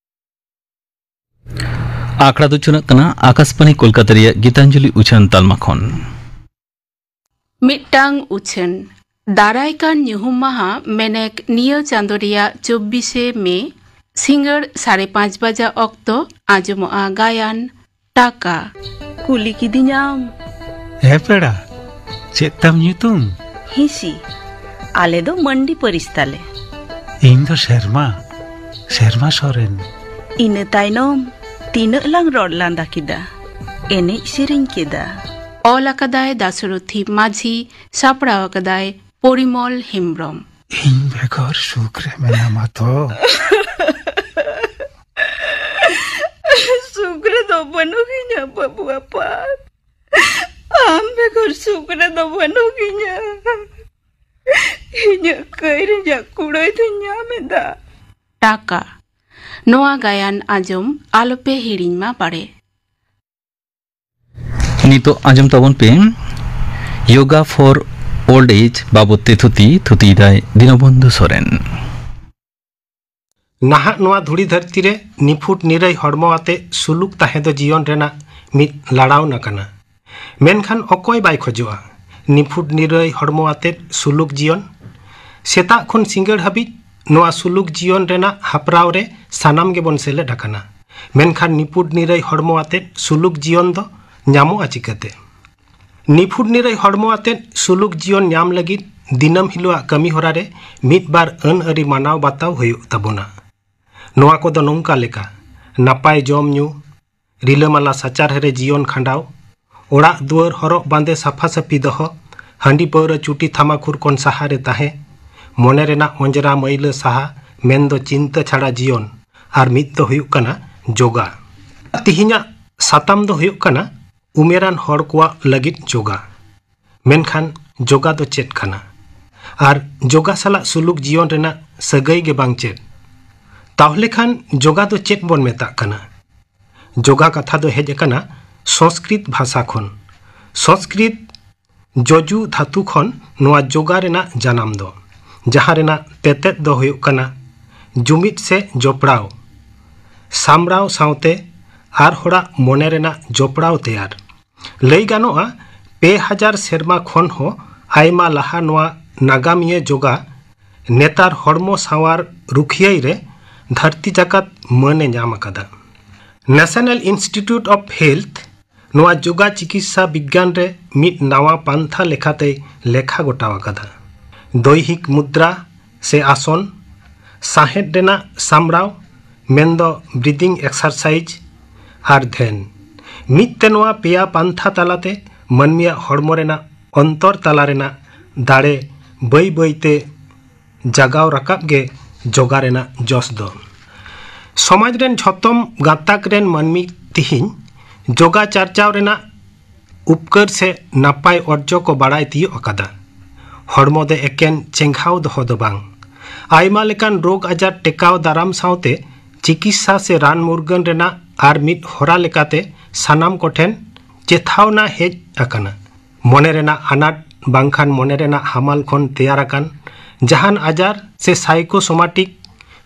ᱟᱠᱷᱲᱟ ᱫᱚ ᱪᱟᱞᱟᱜ ᱠᱟᱱᱟ ᱟᱠᱟᱥᱵᱟᱱᱤ ᱠᱳᱞᱠᱟᱛᱟ ᱨᱮᱭᱟᱜ ᱜᱤᱛᱟᱧᱡᱚᱞᱤ ᱩᱪᱷᱟᱹᱱ ᱛᱟᱞᱢᱟ ᱠᱷᱚᱱ᱾ ᱢᱤᱫᱴᱟᱝ ᱩᱪᱷᱟᱹᱱ᱾ ᱫᱟᱨᱟᱭ ᱠᱟᱱ ᱧᱩᱦᱩᱢ ᱢᱟᱦᱟ, ᱢᱮᱱᱮᱠ ᱱᱤᱭᱟᱹ ᱪᱟᱸᱫᱚ ᱨᱮᱭᱟᱜ ᱪᱚᱵᱵᱤᱥᱮ ᱢᱮ, ᱥᱤᱸᱜᱟᱹᱲ ᱥᱟᱲᱮ ᱯᱟᱸᱪ ᱵᱟᱡᱟ ᱚᱠᱛᱚ ᱟᱸᱡᱚᱢᱚᱜᱼᱟ ᱜᱟᱭᱟᱱ ᱴᱟᱠᱟ᱾ ᱠᱩᱞᱤ ᱠᱤᱫᱤᱧᱟᱢ᱾ ᱦᱮᱸ ᱯᱮᱲᱟ, ᱪᱮᱫ ᱛᱟᱢ ᱧᱩᱛᱩᱢ? ᱦᱤᱸᱥᱤ᱾ ᱟᱞᱮ ᱫᱚ ᱢᱟᱱᱰᱤ ᱯᱟᱹᱨᱤᱥ ᱛᱟᱞᱮ᱾ ᱤᱧ ᱫᱚ ᱥᱮᱨᱢᱟ, ᱥᱮᱨᱢᱟ ᱥᱚᱨᱮᱱ᱾ ᱤᱱᱟᱹ ᱛᱟᱭᱱᱚᱢ ᱛᱤᱱᱟᱹᱜ ᱞᱟᱝ ᱨᱚᱲ ᱞᱟᱸᱫᱟ ᱠᱮᱫᱟ, ᱮᱱᱮᱡ ᱥᱮᱨᱮᱧ ᱠᱮᱫᱟ᱾ ᱚᱞ ᱟᱠᱟᱫᱟᱭ ᱫᱟᱥᱚᱨᱚᱛᱷᱤ ᱢᱟᱹᱡᱷᱤ, ᱥᱟᱯᱲᱟᱣ ᱟᱠᱟᱫᱟᱭ ᱯᱚᱨᱤᱢᱚᱞ ᱦᱮᱢᱵᱽᱨᱚᱢ᱾ ᱤᱧ ᱵᱮᱜᱚᱨ ᱥᱩᱠ ᱨᱮ ᱢᱮᱱᱟᱢᱟ ᱛᱚ? ᱥᱩᱠ ᱨᱮᱫᱚ ᱵᱟᱹᱱᱩᱜᱤᱧᱟ ᱵᱟᱹᱵᱩ ᱟᱯᱟᱛ᱾ ᱟᱢ ᱵᱮᱜᱚᱨ ᱥᱩᱠ ᱨᱮᱫᱚ ᱵᱟᱹᱱᱩᱜᱤᱧᱟ᱾ ᱤᱧᱟᱹᱜ ᱠᱟᱹᱭ ᱨᱮᱭᱟᱜ ᱠᱩᱲᱟᱹᱭ ᱫᱚᱧ ᱧᱟᱢ ᱮᱫᱟ᱾ ᱴᱟᱠᱟ᱾ ᱱᱚᱣᱟ ᱜᱟᱭᱟᱱ ᱟᱸᱡᱚᱢ ᱟᱞᱚᱯᱮ ᱦᱤᱲᱤᱧ ᱢᱟ ᱵᱟᱲᱮ᱾ ᱱᱤᱛᱚᱜ ᱟᱸᱡᱚᱢ ᱛᱟᱵᱚᱱ ᱯᱮ Yoga for Old Age ᱵᱟᱵᱚᱫ ᱛᱮ ᱛᱷᱩᱛᱤ, ᱛᱷᱩᱛᱤᱭᱮᱫᱟᱭ ᱫᱤᱱᱚᱵᱚᱱᱫᱷᱩ ᱥᱚᱨᱮᱱ᱾ ᱱᱟᱦᱟᱜ ᱱᱚᱣᱟ ᱫᱷᱩᱲᱤ ᱫᱷᱟᱹᱨᱛᱤ ᱨᱮ ᱱᱤᱯᱷᱩᱴ ᱱᱤᱨᱟᱹᱭ ᱦᱚᱲᱢᱚ ᱟᱛᱮ ᱥᱩᱞᱩᱠ ᱛᱟᱦᱮᱸ ᱫᱚ ᱡᱤᱭᱚᱱ ᱨᱮᱱᱟᱜ ᱢᱤᱫ ᱞᱟᱲᱟᱣᱱᱟ ᱠᱟᱱᱟ᱾ ᱢᱮᱱᱠᱷᱟᱱ ᱚᱠᱚᱭ ᱵᱟᱭ ᱠᱷᱚᱡᱚᱜᱼᱟ ᱱᱤᱯᱷᱩᱴ ᱱᱤᱨᱟᱹᱭ ᱦᱚᱲᱢᱚ ᱟᱛᱮ ᱥᱩᱞᱩᱠ ᱡᱤᱭᱚᱱ? ᱥᱮᱛᱟᱜ ᱠᱷᱚᱱ ᱥᱤᱸᱜᱟᱹᱲ ᱦᱟᱹᱵᱤᱡ ᱱᱚᱣᱟ ᱥᱩᱞᱩᱠ ᱡᱤᱭᱚᱱ ᱨᱮᱱᱟᱜ ᱦᱟᱯᱲᱟᱣ ᱨᱮ ᱥᱟᱱᱟᱢ ᱜᱮᱵᱚᱱ ᱥᱮᱞᱮᱫ ᱟᱠᱟᱱᱟ᱾ ᱢᱮᱱᱠᱷᱟᱱ ᱱᱤᱯᱷᱩᱴ ᱱᱤᱨᱟᱹᱭ ᱦᱚᱲᱢᱚ ᱟᱛᱮ ᱥᱩᱞᱩᱠ ᱡᱤᱭᱚᱱ ᱫᱚ ᱧᱟᱢᱚᱜᱼᱟ ᱪᱤᱠᱟᱹᱛᱮ? ᱱᱤᱯᱷᱩᱴ ᱱᱤᱨᱟᱹᱭ ᱦᱚᱲᱢᱚ ᱟᱛᱮ ᱥᱩᱞᱩᱠ ᱡᱤᱭᱚᱱ ᱧᱟᱢ ᱞᱟᱹᱜᱤᱫ ᱫᱤᱱᱟᱹᱢ ᱦᱤᱞᱳᱜᱟᱜ ᱠᱟᱹᱢᱤ ᱦᱚᱨᱟ ᱨᱮ ᱢᱤᱫ ᱵᱟᱨ ᱟᱹᱱ ᱟᱹᱨᱤ ᱢᱟᱱᱟᱣ ᱵᱟᱛᱟᱣ ᱦᱩᱭᱩᱜ ᱛᱟᱵᱚᱱᱟ᱾ ᱱᱚᱣᱟ ᱠᱚᱫᱚ ᱱᱚᱝᱠᱟ ᱞᱮᱠᱟ: ᱱᱟᱯᱟᱭ ᱡᱚᱢ ᱧᱩ, ᱨᱤᱞᱟᱹᱢᱟᱞᱟ ᱥᱟᱪᱟᱨᱦᱮ ᱨᱮ ᱡᱤᱭᱚᱱ ᱠᱷᱟᱸᱰᱟᱣ, ᱚᱲᱟᱜ ᱫᱩᱣᱟᱹᱨ ᱦᱚᱨᱚᱜ ᱵᱟᱸᱫᱮ ᱥᱟᱯᱷᱟ ᱥᱟᱹᱯᱷᱤ ᱫᱚᱦᱚ, ᱦᱟᱺᱰᱤ ᱯᱟᱹᱣᱨᱟᱹ ᱪᱩᱴᱤ ᱛᱷᱟᱢᱟᱠᱷᱩᱨ ᱠᱷᱚᱱ ᱥᱟᱦᱟ ᱨᱮ ᱛᱟᱦᱮᱸ, ᱢᱚᱱᱮ ᱨᱮᱱᱟᱜ ᱚᱸᱡᱽᱨᱟ ᱢᱟᱹᱭᱞᱟᱹ ᱥᱟᱦᱟ, ᱢᱮᱱᱫᱚ ᱪᱤᱱᱛᱟᱹ ᱪᱷᱟᱲᱟ ᱡᱤᱭᱚᱱ, ᱟᱨ ᱢᱤᱫ ᱫᱚ ᱦᱩᱭᱩᱜ ᱠᱟᱱᱟ ᱡᱳᱜᱟ᱾ ᱛᱤᱦᱤᱧᱟᱜ ᱥᱟᱛᱟᱢ ᱫᱚ ᱦᱩᱭᱩᱜ ᱠᱟᱱᱟ ᱩᱢᱮᱨᱟᱱ ᱦᱚᱲ ᱠᱚᱣᱟᱜ ᱞᱟᱹᱜᱤᱫ ᱡᱳᱜᱟ᱾ ᱢᱮᱱᱠᱷᱟᱱ ᱡᱳᱜᱟ ᱫᱚ ᱪᱮᱫ ᱠᱟᱱᱟ? ᱟᱨ ᱡᱳᱜᱟ ᱥᱟᱞᱟᱜ ᱥᱩᱞᱩᱠ ᱡᱤᱭᱚᱱ ᱨᱮᱱᱟᱜ ᱥᱟᱹᱜᱟᱹᱭ ᱜᱮ ᱵᱟᱝ ᱪᱮᱫ? ᱛᱟᱦᱞᱮ ᱠᱷᱟᱱ ᱡᱳᱜᱟ ᱫᱚ ᱪᱮᱫ ᱵᱚᱱ ᱢᱮᱛᱟᱜ ᱠᱟᱱᱟ? ᱡᱳᱜᱟ ᱠᱟᱛᱷᱟ ᱫᱚ ᱦᱮᱡ ᱟᱠᱟᱱᱟ ᱥᱚᱸᱥᱠᱨᱤᱛ ᱵᱷᱟᱥᱟ ᱠᱷᱚᱱ᱾ ᱥᱚᱸᱥᱠᱨᱤᱛ ᱡᱚᱡᱩ ᱫᱷᱟᱹᱛᱩ ᱠᱷᱚᱱ ᱱᱚᱣᱟ ᱡᱳᱜᱟ ᱨᱮᱱᱟᱜ ᱡᱟᱱᱟᱢ ᱫᱚ, ᱡᱟᱦᱟᱸ ᱨᱮᱱᱟᱜ ᱛᱮᱛᱮᱫ ᱫᱚ ᱦᱩᱭᱩᱜ ᱠᱟᱱᱟ ᱡᱩᱢᱤᱫ ᱥᱮ ᱡᱚᱯᱲᱟᱣ, ᱥᱟᱢᱵᱲᱟᱣ ᱥᱟᱶᱛᱮ ᱟᱨ ᱦᱚᱲᱟᱜ ᱢᱚᱱᱮ ᱨᱮᱱᱟᱜ ᱡᱚᱯᱲᱟᱣ ᱛᱮᱭᱟᱨ᱾ ᱞᱟᱹᱭ ᱜᱟᱱᱚᱜᱼᱟ, ᱯᱮ ᱦᱟᱡᱟᱨ ᱥᱮᱨᱢᱟ ᱠᱷᱚᱱ ᱦᱚᱸ ᱟᱭᱢᱟ ᱞᱟᱦᱟ ᱱᱚᱣᱟ ᱱᱟᱜᱟᱢᱤᱭᱟᱹ ᱡᱳᱜᱟ ᱱᱮᱛᱟᱨ ᱦᱚᱲᱢᱚ ᱥᱟᱶᱟᱨ ᱨᱩᱠᱷᱤᱭᱟᱹᱭ ᱨᱮ ᱫᱷᱟᱹᱨᱛᱤ ᱡᱟᱠᱟᱛ ᱢᱟᱹᱱ ᱮ ᱧᱟᱢ ᱟᱠᱟᱫᱟ᱾ National Institute of Health ᱱᱚᱣᱟ ᱡᱳᱜᱟ ᱪᱤᱠᱤᱛᱥᱟ ᱵᱤᱜᱽᱜᱟᱱ ᱨᱮ ᱢᱤᱫ ᱱᱟᱣᱟ ᱯᱟᱱᱛᱷᱟ ᱞᱮᱠᱟᱛᱮᱭ ᱞᱮᱠᱷᱟ ᱜᱚᱴᱟᱣ ᱟᱠᱟᱫᱟ᱾ ᱫᱳᱭᱦᱤᱠ ᱢᱩᱫᱽᱨᱟ ᱥᱮ ᱟᱥᱚᱱ, ᱥᱟᱦᱮᱫ ᱨᱮᱱᱟᱜ ᱥᱟᱢᱵᱲᱟᱣ, ᱢᱮᱱᱫᱚ breathing exercise, ᱟᱨ ᱫᱷᱮᱱ, ᱢᱤᱫ ᱛᱮ ᱱᱚᱣᱟ ᱯᱮᱭᱟ ᱯᱟᱱᱛᱷᱟ ᱛᱟᱞᱟᱛᱮ ᱢᱟᱹᱱᱢᱤᱭᱟᱜ ᱦᱚᱲᱢᱚ ᱨᱮᱱᱟᱜ ᱚᱱᱛᱚᱨ ᱛᱟᱞᱟ ᱨᱮᱱᱟᱜ ᱫᱟᱲᱮ ᱵᱟᱹᱭ ᱵᱟᱹᱭᱛᱮ ᱡᱟᱜᱟᱣ ᱨᱟᱠᱟᱵ ᱜᱮ ᱡᱳᱜᱟ ᱨᱮᱱᱟᱜ ᱡᱚᱥ ᱫᱚ᱾ ᱥᱚᱢᱟᱡᱽ ᱨᱮᱱ ᱡᱷᱚᱛᱚᱢ ᱜᱟᱛᱟᱠ ᱨᱮᱱ ᱢᱟᱹᱱᱢᱤ ᱛᱤᱦᱤᱧ ᱡᱳᱜᱟ ᱪᱟᱨᱪᱟᱣ ᱨᱮᱱᱟᱜ ᱩᱯᱠᱟᱹᱨ ᱥᱮ ᱱᱟᱯᱟᱭ ᱚᱨᱡᱚ ᱠᱚ ᱵᱟᱲᱟᱭ ᱛᱤᱭᱳᱜ ᱟᱠᱟᱫᱟ᱾ ᱦᱚᱲᱢᱚ ᱫᱚ ᱮᱠᱮᱱ ᱪᱮᱸᱜᱷᱟᱣ ᱫᱚᱦᱚ ᱫᱚ ᱵᱟᱝ, ᱟᱭᱢᱟ ᱞᱮᱠᱟᱱ ᱨᱳᱜᱽ ᱟᱡᱟᱨ ᱴᱮᱠᱟᱣ ᱫᱟᱨᱟᱢ ᱥᱟᱶᱛᱮ ᱪᱤᱠᱤᱛᱥᱟ ᱥᱮ ᱨᱟᱱ ᱢᱩᱨᱜᱟᱹᱱ ᱨᱮᱱᱟᱜ ᱟᱨ ᱢᱤᱫ ᱦᱚᱨᱟ ᱞᱮᱠᱟᱛᱮ ᱥᱟᱱᱟᱢ ᱠᱚᱴᱷᱮᱱ ᱪᱮᱛᱷᱟᱣᱱᱟ ᱦᱮᱡ ᱟᱠᱟᱱᱟ᱾ ᱢᱚᱱᱮ ᱨᱮᱱᱟᱜ ᱟᱱᱟᱴ ᱵᱟᱝᱠᱷᱟᱱ ᱢᱚᱱᱮ ᱨᱮᱱᱟᱜ ᱦᱟᱢᱟᱞ ᱠᱷᱚᱱ ᱛᱮᱭᱟᱨ ᱟᱠᱟᱱ ᱡᱟᱦᱟᱱ ᱟᱡᱟᱨ ᱥᱮ psychosomatic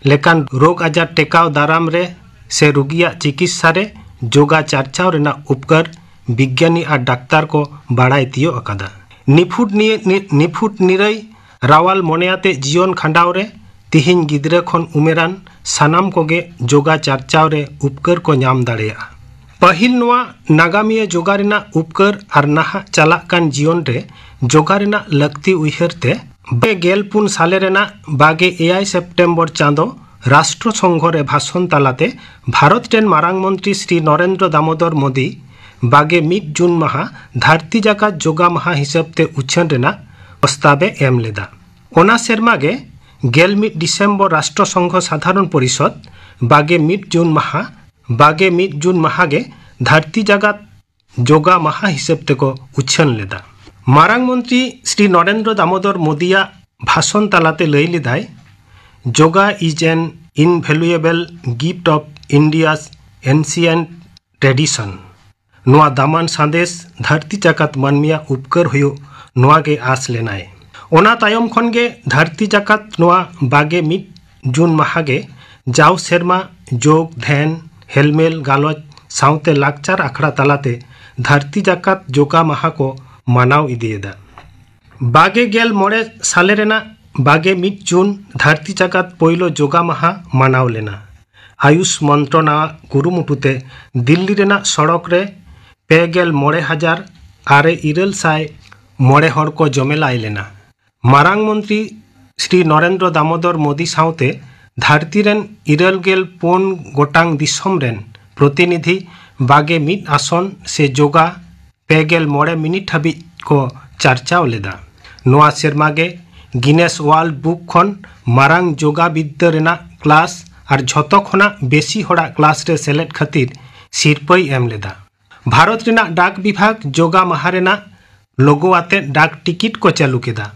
ᱞᱮᱠᱟᱱ ᱨᱳᱜᱽ ᱟᱡᱟᱨ ᱴᱮᱠᱟᱣ ᱫᱟᱨᱟᱢ ᱨᱮ ᱥᱮ ᱨᱩᱜᱤᱭᱟᱜ ᱪᱤᱠᱤᱛᱥᱟ ᱨᱮ ᱡᱳᱜᱟ ᱪᱟᱨᱪᱟᱣ ᱨᱮᱱᱟᱜ ᱩᱯᱠᱟᱹᱨ ᱵᱤᱜᱽᱭᱟᱱᱤ ᱟᱨ ᱰᱟᱠᱛᱟᱨ ᱠᱚ ᱵᱟᱲᱟᱭ ᱛᱤᱭᱳᱜ ᱟᱠᱟᱫᱟ᱾ ᱱᱤᱯᱷᱩᱴ ᱱᱤᱭᱟᱹ-, ᱱᱤ-, ᱱᱤᱯᱷᱩᱴ ᱱᱤᱨᱟᱹᱭ ᱨᱟᱣᱟᱞ ᱢᱚᱱᱮᱭᱟᱛᱮ ᱡᱤᱭᱚᱱ ᱠᱷᱟᱸᱰᱟᱣ ᱨᱮ ᱛᱤᱦᱤᱧ ᱜᱤᱫᱽᱨᱟᱹ ᱠᱷᱚᱱ ᱩᱢᱮᱨᱟᱱ ᱥᱟᱱᱟᱢ ᱠᱚᱜᱮ ᱡᱳᱜᱟ ᱪᱟᱨᱪᱟᱣ ᱨᱮ ᱩᱯᱠᱟᱹᱨ ᱠᱚ ᱧᱟᱢ ᱫᱟᱲᱮᱭᱟᱜᱼᱟ᱾ ᱯᱟᱹᱦᱤᱞ ᱱᱚᱣᱟ ᱱᱟᱜᱟᱢᱤᱭᱟᱹ ᱡᱳᱜᱟ ᱨᱮᱱᱟᱜ ᱩᱯᱠᱟᱹᱨ ᱟᱨ ᱱᱟᱦᱟᱜ ᱪᱟᱞᱟᱜ ᱠᱟᱱ ᱡᱤᱭᱚᱱ ᱨᱮ ᱡᱳᱜᱟ ᱨᱮᱱᱟᱜ ᱞᱟᱹᱠᱛᱤ ᱩᱭᱦᱟᱹᱨ ᱛᱮ ᱵᱟᱜᱮ ᱜᱮᱞ ᱯᱩᱱ ᱥᱟᱞᱮ ᱨᱮᱱᱟᱜ ᱵᱟᱜᱮ ᱮᱭᱟᱭ ᱥᱮᱯᱴᱮᱢᱵᱚᱨ ᱪᱟᱸᱫᱚ ᱨᱟᱥᱴᱨᱚ ᱥᱚᱝᱜᱷᱚ ᱨᱮ ᱵᱷᱟᱥᱚᱱ ᱛᱟᱞᱟᱛᱮ ᱵᱷᱟᱨᱚᱛ ᱨᱮᱱ ᱢᱟᱨᱟᱝ ᱢᱚᱱᱛᱨᱤ ᱥᱨᱤ ᱱᱚᱨᱮᱱᱫᱨᱚ ᱫᱟᱢᱳᱫᱚᱨ ᱢᱳᱫᱤ ᱵᱟᱜᱮ ᱢᱤᱫ ᱡᱩᱱ ᱢᱟᱦᱟ ᱫᱷᱟᱹᱨᱛᱤ ᱡᱟᱠᱟᱛ ᱡᱳᱜᱟ ᱢᱟᱦᱟ ᱦᱤᱥᱟᱹᱵ ᱛᱮ ᱩᱪᱷᱟᱹᱱ ᱨᱮᱱᱟᱜ ᱯᱨᱚᱥᱛᱟᱵ ᱮ ᱮᱢ ᱞᱮᱫᱟ᱾ ᱚᱱᱟ ᱥᱮᱨᱢᱟ ᱜᱮ ᱜᱮᱞ ᱢᱤᱫ ᱰᱤᱥᱮᱢᱵᱚᱨ ᱨᱟᱥᱴᱨᱚ ᱥᱚᱝᱜᱷᱚ ᱥᱟᱫᱷᱟᱨᱚᱱ ᱯᱚᱨᱤᱥᱚᱫᱽ ᱵᱟᱜᱮ ᱢᱤᱫ ᱡᱩᱱ ᱢᱟᱦᱟ, ᱵᱟᱜᱮ ᱢᱤᱫ ᱡᱩᱱ ᱢᱟᱦᱟ ᱜᱮ ᱫᱷᱟᱹᱨᱛᱤ ᱡᱟᱠᱟᱛ ᱡᱳᱜᱟ ᱢᱟᱦᱟ ᱦᱤᱥᱟᱹᱵ ᱛᱮᱠᱚ ᱩᱪᱷᱟᱹᱱ ᱞᱮᱫᱟ᱾ ᱢᱟᱨᱟᱝ ᱢᱚᱱᱛᱨᱤ ᱥᱨᱤ ᱱᱚᱨᱮᱱᱫᱨᱚ ᱫᱟᱢᱳᱫᱚᱨ ᱢᱳᱫᱤᱭᱟᱜ ᱵᱷᱟᱥᱚᱱ ᱛᱟᱞᱟᱛᱮ ᱞᱟᱹᱭ ᱞᱮᱫᱟᱭ, "Yoga is an invaluable gift of India's ancient tradition." ᱱᱚᱣᱟ ᱫᱟᱢᱟᱱ ᱥᱟᱸᱫᱮᱥ ᱫᱷᱟᱹᱨᱛᱤ ᱡᱟᱠᱟᱛ ᱢᱟᱹᱱᱢᱤᱭᱟᱜ ᱩᱯᱠᱟᱹᱨ ᱦᱩᱭᱩᱜ, ᱱᱚᱣᱟ ᱜᱮ ᱟᱸᱥ ᱞᱮᱱᱟᱭ᱾ ᱚᱱᱟ ᱛᱟᱭᱚᱢ ᱠᱷᱚᱱ ᱜᱮ ᱫᱷᱟᱹᱨᱛᱤ ᱡᱟᱠᱟᱛ ᱱᱚᱣᱟ ᱵᱟᱜᱮ ᱢᱤᱫ ᱡᱩᱱ ᱢᱟᱦᱟ ᱜᱮ ᱡᱟᱣ ᱥᱮᱨᱢᱟ ᱡᱳᱜᱽ, ᱫᱷᱮᱱ, ᱦᱮᱞᱢᱮᱞ ᱜᱟᱞᱚᱪ ᱥᱟᱶᱛᱮ ᱞᱟᱠᱪᱟᱨ ᱟᱠᱷᱲᱟ ᱛᱟᱞᱟᱛᱮ ᱫᱷᱟᱹᱨᱛᱤ ᱡᱟᱠᱟᱛ ᱡᱳᱜᱟ ᱢᱟᱦᱟ ᱠᱚ ᱢᱟᱱᱟᱣ ᱤᱫᱤᱭᱮᱫᱟ᱾ ᱵᱟᱜᱮ ᱜᱮᱞ ᱢᱚᱬᱮ ᱥᱟᱞᱮ ᱨᱮᱱᱟᱜ ᱵᱟᱜᱮ ᱢᱤᱫ ᱡᱩᱱ ᱫᱷᱟᱹᱨᱛᱤ ᱡᱟᱠᱟᱛ ᱯᱳᱭᱞᱳ ᱡᱳᱜᱟ ᱢᱟᱦᱟ ᱢᱟᱱᱟᱣ ᱞᱮᱱᱟ᱾ ᱟᱭᱩᱥ ᱢᱚᱱᱛᱨᱚᱱᱟᱜ ᱠᱩᱨᱩᱢᱩᱴᱩ ᱛᱮ ᱫᱤᱞᱞᱤ ᱨᱮᱱᱟᱜ ᱥᱚᱲᱚᱠ ᱨᱮ ᱯᱮ ᱜᱮᱞ ᱢᱚᱬᱮ ᱦᱟᱡᱟᱨ ᱟᱨᱮ ᱤᱨᱟᱹᱞ ᱥᱟᱭ ᱢᱚᱬᱮ ᱦᱚᱲ ᱠᱚ ᱡᱚᱢᱮᱞᱟᱭ ᱞᱮᱱᱟ᱾ ᱢᱟᱨᱟᱝ ᱢᱚᱱᱛᱨᱤ ᱥᱨᱤ ᱱᱚᱨᱮᱱᱫᱨᱚ ᱫᱟᱢᱳᱫᱚᱨ ᱢᱳᱫᱤ ᱥᱟᱶᱛᱮ ᱫᱷᱟᱹᱨᱛᱤ ᱨᱮᱱ ᱤᱨᱟᱹᱞ ᱜᱮᱞ ᱯᱩᱱ ᱜᱚᱴᱟᱝ ᱫᱤᱥᱚᱢ ᱨᱮᱱ ᱯᱨᱚᱛᱤᱱᱤᱫᱷᱤ ᱵᱟᱜᱮ ᱢᱤᱫ ᱟᱥᱚᱱ ᱥᱮ ᱡᱳᱜᱟ ᱯᱮ ᱜᱮᱞ ᱢᱚᱬᱮ ᱢᱤᱱᱤᱴ ᱦᱟᱹᱵᱤᱡ ᱠᱚ ᱪᱟᱨᱪᱟᱣ ᱞᱮᱫᱟ᱾ ᱱᱚᱣᱟ ᱥᱮᱨᱢᱟ ᱜᱮ ᱜᱤᱱᱮᱥ ᱣᱟᱨᱞᱰ ᱵᱩᱠ ᱠᱷᱚᱱ ᱢᱟᱨᱟᱝ ᱡᱳᱜᱟ ᱵᱤᱫᱽᱫᱟᱹ ᱨᱮᱱᱟᱜ ᱠᱞᱟᱥ ᱟᱨ ᱡᱷᱚᱛᱚ ᱠᱷᱚᱱᱟᱜ ᱵᱮᱥᱤ ᱦᱚᱲᱟᱜ ᱠᱞᱟᱥ ᱨᱮ ᱥᱮᱞᱮᱫ ᱠᱷᱟᱹᱛᱤᱨ ᱥᱤᱨᱯᱟᱹᱭ ᱮᱢ ᱞᱮᱫᱟ᱾ ᱵᱷᱟᱨᱚᱛ ᱨᱮᱱᱟᱜ ᱰᱟᱠ ᱵᱤᱵᱷᱟᱜᱽ ᱡᱳᱜᱟ ᱢᱟᱦᱟ ᱨᱮᱱᱟᱜ ᱞᱳᱜᱳ ᱟᱛᱮ ᱰᱟᱠ ᱴᱤᱠᱤᱴ ᱠᱚ ᱪᱟᱹᱞᱩ ᱠᱮᱫᱟ᱾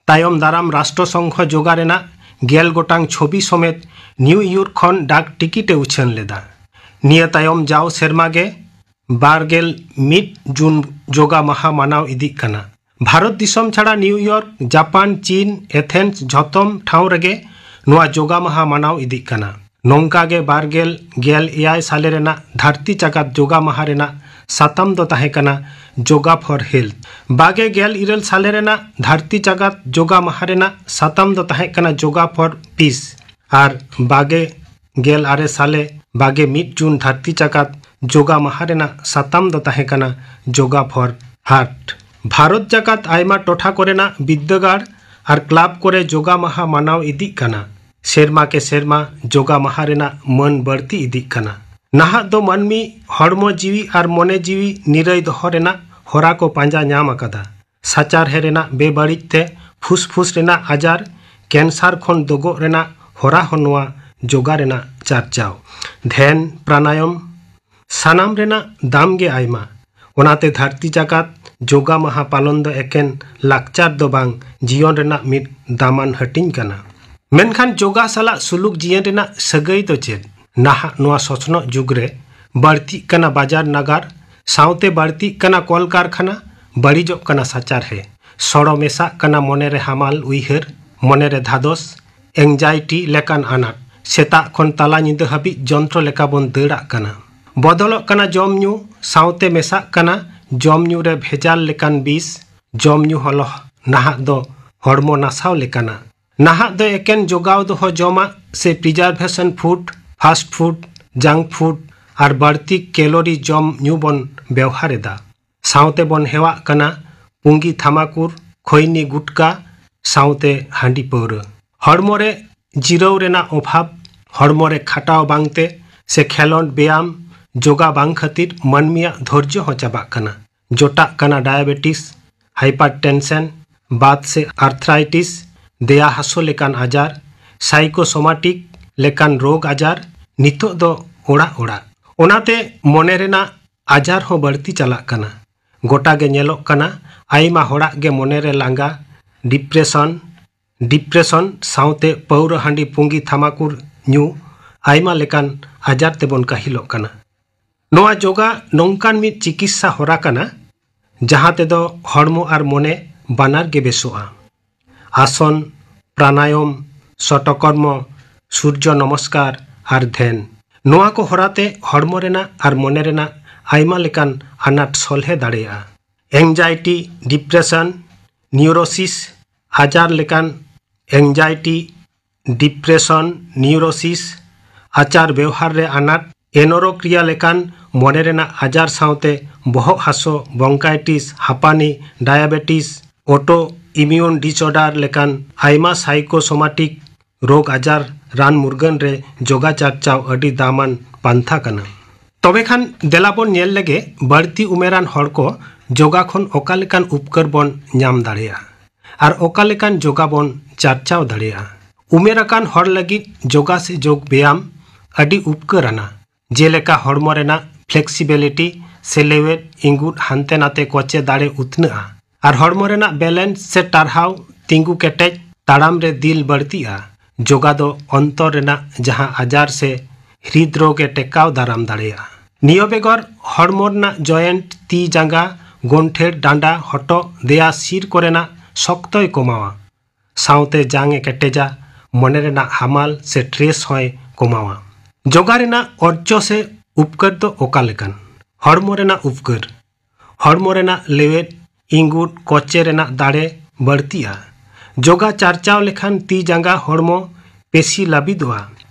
ᱛᱟᱭᱚᱢ ᱫᱟᱨᱟᱢ ᱨᱟᱥᱴᱨᱚ ᱥᱚᱝᱜᱷᱚ ᱡᱳᱜᱟ ᱨᱮᱱᱟᱜ ᱜᱮᱞ ᱜᱚᱴᱟᱝ ᱪᱷᱚᱵᱤ ᱥᱚᱢᱮᱛ ᱱᱤᱭᱩ ᱤᱭᱚᱨᱠ ᱠᱷᱚᱱ ᱰᱟᱠ ᱴᱤᱠᱤᱴ ᱮ ᱩᱪᱷᱟᱹᱱ ᱞᱮᱫᱟ᱾ ᱱᱤᱭᱟᱹ ᱛᱟᱭᱚᱢ ᱡᱟᱣ ᱥᱮᱨᱢᱟ ᱜᱮ ᱵᱟᱨ ᱜᱮᱞ ᱢᱤᱫ ᱡᱩᱱ ᱡᱳᱜᱟ ᱢᱟᱦᱟ ᱢᱟᱱᱟᱣ ᱤᱫᱤᱜ ᱠᱟᱱᱟ᱾ ᱵᱷᱟᱨᱚᱛ ᱫᱤᱥᱚᱢ ᱪᱷᱟᱲᱟ ᱱᱤᱭᱩ ᱤᱭᱚᱨᱠ, ᱡᱟᱯᱟᱱ, ᱪᱤᱱ, ᱮᱛᱷᱮᱱᱥ ᱡᱷᱚᱛᱚᱢ ᱴᱷᱟᱶ ᱨᱮᱜᱮ ᱱᱚᱣᱟ ᱡᱳᱜᱟ ᱢᱟᱦᱟ ᱢᱟᱱᱟᱣ ᱤᱫᱤᱜ ᱠᱟᱱᱟ᱾ ᱱᱚᱝᱠᱟ ᱜᱮ ᱵᱟᱨ ᱜᱮᱞ ᱜᱮᱞ ᱮᱭᱟᱭ ᱥᱟᱞᱮ ᱨᱮᱱᱟᱜ ᱫᱷᱟᱹᱨᱛᱤ ᱡᱟᱠᱟᱛ ᱡᱳᱜᱟ ᱢᱟᱦᱟ ᱨᱮᱱᱟᱜ ᱥᱟᱛᱟᱢ ᱫᱚ ᱛᱟᱦᱮᱸ ᱠᱟᱱᱟ ᱡᱳᱜᱟ ᱯᱷᱚᱨ ᱦᱮᱞᱛᱷ᱾ ᱵᱟᱜᱮ ᱜᱮᱞ ᱤᱨᱟᱹᱞ ᱥᱟᱞᱮ ᱨᱮᱱᱟᱜ ᱫᱷᱟᱹᱨᱛᱤ ᱡᱟᱠᱟᱛ ᱡᱳᱜᱟ ᱢᱟᱦᱟ ᱨᱮᱱᱟᱜ ᱥᱟᱛᱟᱢ ᱫᱚ ᱛᱟᱦᱮᱸ ᱠᱟᱱᱟ ᱡᱳᱜᱟ ᱯᱷᱚᱨ ᱯᱤᱥ᱾ ᱟᱨ ᱵᱟᱜᱮ ᱜᱮᱞ ᱟᱨᱮ ᱥᱟᱞᱮ ᱵᱟᱜᱮ ᱢᱤᱫ ᱡᱩᱱ ᱫᱷᱟᱹᱨᱛᱤ ᱡᱟᱠᱟᱛ ᱡᱳᱜᱟ ᱢᱟᱦᱟ ᱨᱮᱱᱟᱜ ᱥᱟᱛᱟᱢ ᱫᱚ ᱛᱟᱦᱮᱸ ᱠᱟᱱᱟ ᱡᱳᱜᱟ ᱯᱷᱚᱨ ᱦᱟᱨᱴ᱾ ᱵᱷᱟᱨᱚᱛ ᱡᱟᱠᱟᱛ ᱟᱭᱢᱟ ᱴᱚᱴᱷᱟ ᱠᱚᱨᱮᱱᱟᱜ ᱵᱤᱨᱫᱟᱹᱜᱟᱲ ᱟᱨ ᱠᱞᱟᱵᱽ ᱠᱚᱨᱮ ᱡᱳᱜᱟ ᱢᱟᱦᱟ ᱢᱟᱱᱟᱣ ᱤᱫᱤᱜ ᱠᱟᱱᱟ᱾ ᱥᱮᱨᱢᱟ ᱠᱮ ᱥᱮᱨᱢᱟ ᱡᱳᱜᱟ ᱢᱟᱦᱟ ᱨᱮᱱᱟᱜ ᱢᱟᱹᱱ ᱵᱟᱹᱲᱛᱤ ᱤᱫᱤᱜ ᱠᱟᱱᱟ᱾ ᱱᱟᱦᱟᱜ ᱫᱚ ᱢᱟᱹᱱᱢᱤ ᱦᱚᱲᱢᱚ ᱡᱤᱣᱤ ᱟᱨ ᱢᱚᱱᱮ ᱡᱤᱣᱤ ᱱᱤᱨᱟᱹᱭ ᱫᱚᱦᱚ ᱨᱮᱱᱟᱜ ᱦᱚᱨᱟ ᱠᱚ ᱯᱟᱸᱡᱟ ᱧᱟᱢ ᱟᱠᱟᱫᱟ᱾ ᱥᱟᱪᱟᱨᱦᱮ ᱨᱮᱱᱟᱜ ᱵᱮᱵᱟᱹᱲᱤᱡ ᱛᱮ ᱯᱷᱩᱥᱯᱷᱩᱥ ᱨᱮᱱᱟᱜ ᱟᱡᱟᱨ, ᱠᱮᱱᱥᱟᱨ ᱠᱷᱚᱱ ᱫᱚᱜᱚᱜ ᱨᱮᱱᱟᱜ ᱦᱚᱨᱟ ᱦᱚᱸ ᱱᱚᱣᱟ ᱡᱳᱜᱟ ᱨᱮᱱᱟᱜ ᱪᱟᱨᱪᱟᱣ᱾ ᱫᱷᱮᱱ, ᱯᱨᱟᱱᱟᱭᱚᱢ, ᱥᱟᱱᱟᱢ ᱨᱮᱱᱟᱜ ᱫᱟᱢ ᱜᱮ ᱟᱭᱢᱟ᱾ ᱚᱱᱟᱛᱮ ᱫᱷᱟᱹᱨᱛᱤ ᱡᱟᱠᱟᱛ ᱡᱳᱜᱟ ᱢᱟᱦᱟ ᱯᱟᱞᱚᱱ ᱫᱚ ᱮᱠᱮᱱ ᱞᱟᱠᱪᱟᱨ ᱫᱚ ᱵᱟᱝ, ᱡᱤᱭᱚᱱ ᱨᱮᱱᱟᱜ ᱢᱤᱫ ᱫᱟᱢᱟᱱ ᱦᱟᱹᱴᱤᱧ ᱠᱟᱱᱟ᱾ ᱢᱮᱱᱠᱷᱟᱱ ᱡᱳᱜᱟ ᱥᱟᱞᱟᱜ ᱥᱩᱞᱩᱠ ᱡᱤᱭᱚᱱ ᱨᱮᱱᱟᱜ ᱥᱟᱹᱜᱟᱹᱭ ᱫᱚ ᱪᱮᱫ? ᱱᱟᱦᱟᱜ ᱱᱚᱣᱟ ᱥᱚᱥᱱᱚᱜ ᱡᱩᱜᱽ ᱨᱮ ᱵᱟᱹᱲᱛᱤᱜ ᱠᱟᱱᱟ ᱵᱟᱡᱟᱨ ᱱᱟᱜᱟᱨ, ᱥᱟᱶᱛᱮ ᱵᱟᱹᱲᱛᱤᱜ ᱠᱟᱱᱟ ᱠᱚᱞᱠᱟᱨᱠᱷᱟᱱᱟ, ᱵᱟᱹᱲᱤᱡᱚᱜ ᱠᱟᱱᱟ ᱥᱟᱪᱟᱨᱦᱮ, ᱥᱚᱲᱚ ᱢᱮᱥᱟᱜ ᱠᱟᱱᱟ ᱢᱚᱱᱮᱨᱮ ᱦᱟᱢᱟᱞ ᱩᱭᱦᱟᱹᱨ, ᱢᱚᱱᱮᱨᱮ ᱫᱷᱟᱫᱚᱥ, ᱮᱝᱡᱟᱭᱴᱤ ᱞᱮᱠᱟᱱ ᱟᱱᱟᱴ᱾ ᱥᱮᱛᱟᱜ ᱠᱷᱚᱱ ᱛᱟᱞᱟ ᱧᱤᱫᱟᱹ ᱦᱟᱹᱵᱤᱡ ᱡᱚᱱᱛᱨᱚ ᱞᱮᱠᱟ ᱵᱚᱱ ᱫᱟᱹᱲᱟᱜ ᱠᱟᱱᱟ᱾ ᱵᱚᱫᱚᱞᱚᱜ ᱠᱟᱱᱟ ᱡᱚᱢ ᱧᱩ, ᱥᱟᱶᱛᱮ ᱢᱮᱥᱟᱜ ᱠᱟᱱᱟ ᱡᱚᱢ ᱧᱩ ᱨᱮ ᱵᱷᱮᱡᱟᱞ ᱞᱮᱠᱟᱱ ᱵᱤᱥ᱾ ᱡᱚᱢ ᱧᱩ ᱦᱚᱸ ᱱᱟᱦᱟᱜ ᱫᱚ ᱦᱚᱲᱢᱚ ᱱᱟᱥᱟᱣ ᱞᱮᱠᱟᱱᱟ᱾ ᱱᱟᱦᱟᱜ ᱫᱚ ᱮᱠᱮᱱ ᱡᱚᱜᱟᱣ ᱫᱚᱦᱚ ᱡᱚᱢᱟᱜ ᱥᱮ preservation food, fast food, junk food ᱟᱨ ᱵᱟᱹᱲᱛᱤ ᱠᱮᱞᱳᱨᱤ ᱡᱚᱢ ᱧᱩ ᱵᱚᱱ ᱵᱮᱣᱦᱟᱨ ᱮᱫᱟ᱾ ᱥᱟᱶᱛᱮ ᱵᱚᱱ ᱦᱮᱣᱟᱜ ᱠᱟᱱᱟ ᱯᱩᱸᱜᱤ ᱛᱷᱟᱢᱟᱠᱩᱨ, ᱠᱷᱚᱭᱱᱤ ᱜᱩᱴᱠᱟ, ᱥᱟᱶᱛᱮ ᱦᱟᱺᱰᱤ ᱯᱟᱹᱣᱨᱟᱹ᱾ ᱦᱚᱲᱢᱚ ᱨᱮ ᱡᱤᱨᱟᱹᱣ ᱨᱮᱱᱟᱜ ᱚᱵᱷᱟᱵᱽ, ᱦᱚᱲᱢᱚ ᱨᱮ ᱠᱷᱟᱴᱟᱣ ᱵᱟᱝᱛᱮ ᱥᱮ ᱠᱷᱮᱞᱚᱸᱰ ᱵᱮᱭᱟᱢ ᱡᱳᱜᱟ ᱵᱟᱝ ᱠᱷᱟᱹᱛᱤᱨ ᱢᱟᱹᱱᱢᱤᱭᱟᱜ ᱫᱷᱳᱨᱡᱚ ᱦᱚᱸ ᱪᱟᱵᱟᱜ ᱠᱟᱱᱟ᱾ ᱡᱚᱴᱟᱜ ᱠᱟᱱᱟ ᱰᱟᱭᱟᱵᱮᱴᱤᱥ, ᱦᱟᱭᱯᱟᱨᱴᱮᱱᱥᱚᱱ, ᱵᱟᱛ ᱥᱮ ᱟᱨᱛᱷᱨᱟᱭᱴᱤᱥ, ᱫᱮᱭᱟ ᱦᱟᱹᱥᱩ ᱞᱮᱠᱟᱱ ᱟᱡᱟᱨ, ᱥᱟᱭᱠᱳᱥᱳᱢᱟᱴᱤᱠ ᱞᱮᱠᱟᱱ ᱨᱳᱜᱽ ᱟᱡᱟᱨ᱾ ᱱᱤᱛᱚᱜ ᱫᱚ ᱚᱲᱟᱜ ᱚᱲᱟᱜ᱾ ᱚᱱᱟᱛᱮ ᱢᱚᱱᱮ ᱨᱮᱱᱟᱜ ᱟᱡᱟᱨ ᱦᱚᱸ ᱵᱟᱹᱲᱛᱤ ᱪᱟᱞᱟᱜ ᱠᱟᱱᱟ᱾ ᱜᱚᱴᱟ ᱜᱮ ᱧᱮᱞᱚᱜ ᱠᱟᱱᱟ ᱟᱭᱢᱟ ᱦᱚᱲᱟᱜ ᱜᱮ ᱢᱚᱱᱮ ᱨᱮ ᱞᱟᱸᱜᱟ, ᱰᱤᱯᱨᱮᱥᱚᱱ, ᱰᱤᱯᱨᱮᱥᱚᱱ ᱥᱟᱶᱛᱮ ᱯᱟᱹᱣᱨᱟᱹ ᱦᱟᱺᱰᱤ ᱯᱩᱸᱜᱤ ᱛᱷᱟᱢᱟᱠᱩᱨ ᱧᱩ ᱟᱭᱢᱟ ᱞᱮᱠᱟᱱ ᱟᱡᱟᱨ ᱛᱮᱵᱚᱱ ᱠᱟᱹᱦᱤᱞᱚᱜ ᱠᱟᱱᱟ᱾ ᱱᱚᱣᱟ ᱡᱳᱜᱟ ᱱᱚᱝᱠᱟᱱ ᱢᱤᱫ ᱪᱤᱠᱤᱛᱥᱟ ᱦᱚᱨᱟ ᱠᱟᱱᱟ, ᱡᱟᱦᱟᱸ ᱛᱮᱫᱚ ᱦᱚᱲᱢᱚ ᱟᱨ ᱢᱚᱱᱮ ᱵᱟᱱᱟᱨ ᱜᱮ ᱵᱮᱥᱚᱜᱼᱟ᱾ ᱟᱥᱚᱱ, ᱯᱨᱟᱱᱟᱭᱚᱢ, ᱥᱚᱴᱚᱠᱚᱨᱢᱚ, ᱥᱩᱨᱡᱚ ᱱᱚᱢᱚᱥᱠᱟᱨ ᱟᱨ ᱫᱷᱮᱱ᱾ ᱱᱚᱣᱟ ᱠᱚ ᱦᱚᱨᱟᱛᱮ ᱦᱚᱲᱢᱚ ᱨᱮᱱᱟᱜ ᱟᱨ ᱢᱚᱱᱮ ᱨᱮᱱᱟᱜ ᱟᱭᱢᱟ ᱞᱮᱠᱟᱱ ᱟᱱᱟᱴ ᱥᱚᱞᱦᱮ ᱫᱟᱲᱮᱭᱟᱜᱼᱟ᱾ ᱮᱝᱡᱟᱭᱴᱤ, ᱰᱤᱯᱨᱮᱥᱚᱱ, ᱱᱤᱭᱩᱨᱳᱥᱤᱥ ᱟᱡᱟᱨ ᱞᱮᱠᱟᱱ ᱮᱝᱡᱟᱭᱴᱤ, ᱰᱤᱯᱨᱮᱥᱚᱱ, ᱱᱤᱭᱩᱨᱳᱥᱤᱥ, ᱟᱪᱟᱨ ᱵᱮᱣᱦᱟᱨ ᱨᱮ ᱟᱱᱟᱴ, ᱮᱱᱳᱨᱚᱠᱨᱤᱭᱟ ᱞᱮᱠᱟᱱ ᱢᱚᱱᱮ ᱨᱮᱱᱟᱜ ᱟᱡᱟᱨ ᱥᱟᱶᱛᱮ ᱵᱚᱦᱚᱜ ᱦᱟᱹᱥᱩ, ᱵᱚᱝᱠᱟᱭᱴᱤᱥ, ᱦᱟᱯᱟᱱᱤ, ᱰᱟᱭᱟᱵᱮᱴᱤᱥ, ᱚᱴᱳ ᱤᱢᱤᱭᱩᱱ ᱰᱤᱥᱚᱨᱰᱟᱨ ᱞᱮᱠᱟᱱ ᱟᱭᱢᱟ ᱥᱟᱭᱠᱳᱥᱳᱢᱟᱴᱤᱠ ᱨᱳᱜᱽ ᱟᱡᱟᱨ ᱨᱟᱱ ᱢᱩᱨᱜᱟᱹᱱ ᱨᱮ ᱡᱳᱜᱟ ᱪᱟᱨᱪᱟᱣ ᱟᱹᱰᱤ ᱫᱟᱢᱟᱱ ᱯᱟᱱᱛᱷᱟ ᱠᱟᱱᱟ᱾ ᱛᱚᱵᱮ ᱠᱷᱟᱱ ᱫᱮᱞᱟ ᱵᱚᱱ ᱧᱮᱞ ᱞᱮᱜᱮ ᱵᱟᱹᱲᱛᱤ ᱩᱢᱮᱨᱟᱱ ᱦᱚᱲ ᱠᱚ ᱡᱳᱜᱟ ᱠᱷᱚᱱ ᱚᱠᱟ ᱞᱮᱠᱟᱱ ᱩᱯᱠᱟᱹᱨ ᱵᱚᱱ ᱧᱟᱢ ᱫᱟᱲᱮᱭᱟᱜᱼᱟ ᱟᱨ ᱚᱠᱟ ᱞᱮᱠᱟᱱ ᱡᱳᱜᱟ ᱵᱚᱱ ᱪᱟᱨᱪᱟᱣ ᱫᱟᱲᱮᱭᱟᱜᱼᱟ᱾ ᱩᱢᱮᱨ ᱟᱠᱟᱱ ᱦᱚᱲ ᱞᱟᱹᱜᱤᱫ ᱡᱳᱜᱟ ᱥᱮ ᱡᱳᱜᱽ ᱵᱮᱭᱟᱢ ᱟᱹᱰᱤ ᱩᱯᱠᱟᱹᱨ ᱟᱱᱟ, ᱡᱮᱞᱮᱠᱟ ᱦᱚᱲᱢᱚ ᱨᱮᱱᱟᱜ ᱯᱷᱞᱮᱠᱥᱤᱵᱤᱞᱤᱴᱤ ᱥᱮ ᱞᱮᱣᱮᱫ ᱤᱸᱜᱩᱫ ᱦᱟᱱᱛᱮ ᱱᱟᱛᱮ ᱠᱚᱪᱮ ᱫᱟᱲᱮ ᱩᱛᱱᱟᱹᱜᱼᱟ ᱟᱨ ᱦᱚᱲᱢᱚ ᱨᱮᱱᱟᱜ ᱵᱮᱞᱮᱱᱥ ᱥᱮ ᱴᱟᱨᱦᱟᱣ ᱛᱤᱸᱜᱩ ᱠᱮᱴᱮᱡ ᱛᱟᱲᱟᱢ ᱨᱮ ᱫᱤᱞ ᱵᱟᱹᱲᱛᱤᱜᱼᱟ᱾ ᱡᱳᱜᱟ ᱫᱚ ᱚᱱᱛᱚᱨ ᱨᱮᱱᱟᱜ ᱡᱟᱦᱟᱸ ᱟᱡᱟᱨ ᱥᱮ ᱦᱨᱤᱫ ᱨᱳᱜᱽ ᱮ ᱴᱮᱠᱟᱣ ᱫᱟᱨᱟᱢ ᱫᱟᱲᱮᱭᱟᱜᱼᱟ᱾ ᱱᱤᱭᱟᱹ ᱵᱮᱜᱚᱨ ᱦᱚᱲᱢᱚ ᱨᱮᱱᱟᱜ ᱡᱚᱭᱮᱱᱴ, ᱛᱤ ᱡᱟᱸᱜᱟ, ᱜᱚᱱᱴᱷᱮᱲ, ᱰᱟᱸᱰᱟ, ᱦᱚᱴᱚᱜ, ᱫᱮᱭᱟ, ᱥᱤᱨ ᱠᱚᱨᱮᱱᱟᱜ ᱥᱚᱠᱛᱚᱭ ᱠᱚᱢᱟᱣᱟ᱾ ᱥᱟᱶᱛᱮ ᱡᱟᱝ ᱮ ᱠᱮᱴᱮᱡᱟ, ᱢᱚᱱᱮ ᱨᱮᱱᱟᱜ ᱦᱟᱢᱟᱞ ᱥᱮ ᱴᱨᱮᱥ ᱦᱚᱸᱭ ᱠᱚᱢᱟᱣᱟ᱾ ᱡᱳᱜᱟ ᱨᱮᱱᱟᱜ ᱚᱨᱡᱚ ᱥᱮ ᱩᱯᱠᱟᱹᱨ ᱫᱚ ᱚᱠᱟ ᱞᱮᱠᱟᱱ? ᱦᱚᱲᱢᱚ ᱨᱮᱱᱟᱜ ᱩᱯᱠᱟᱹᱨ᱾ ᱦᱚᱲᱢᱚ ᱨᱮᱱᱟᱜ ᱞᱮᱣᱮᱫ, ᱤᱸᱜᱩᱫ, ᱠᱚᱪᱮ ᱨᱮᱱᱟᱜ ᱫᱟᱲᱮ ᱵᱟᱹᱲᱛᱤᱜᱼᱟ᱾ ᱡᱳᱜᱟ ᱪᱟᱨᱪᱟᱣ ᱞᱮᱠᱷᱟᱱ ᱛᱤ ᱡᱟᱸᱜᱟ ᱦᱚᱲᱢᱚ ᱯᱮᱥᱤ ᱞᱟᱹᱵᱤᱫᱚᱜᱼᱟ᱾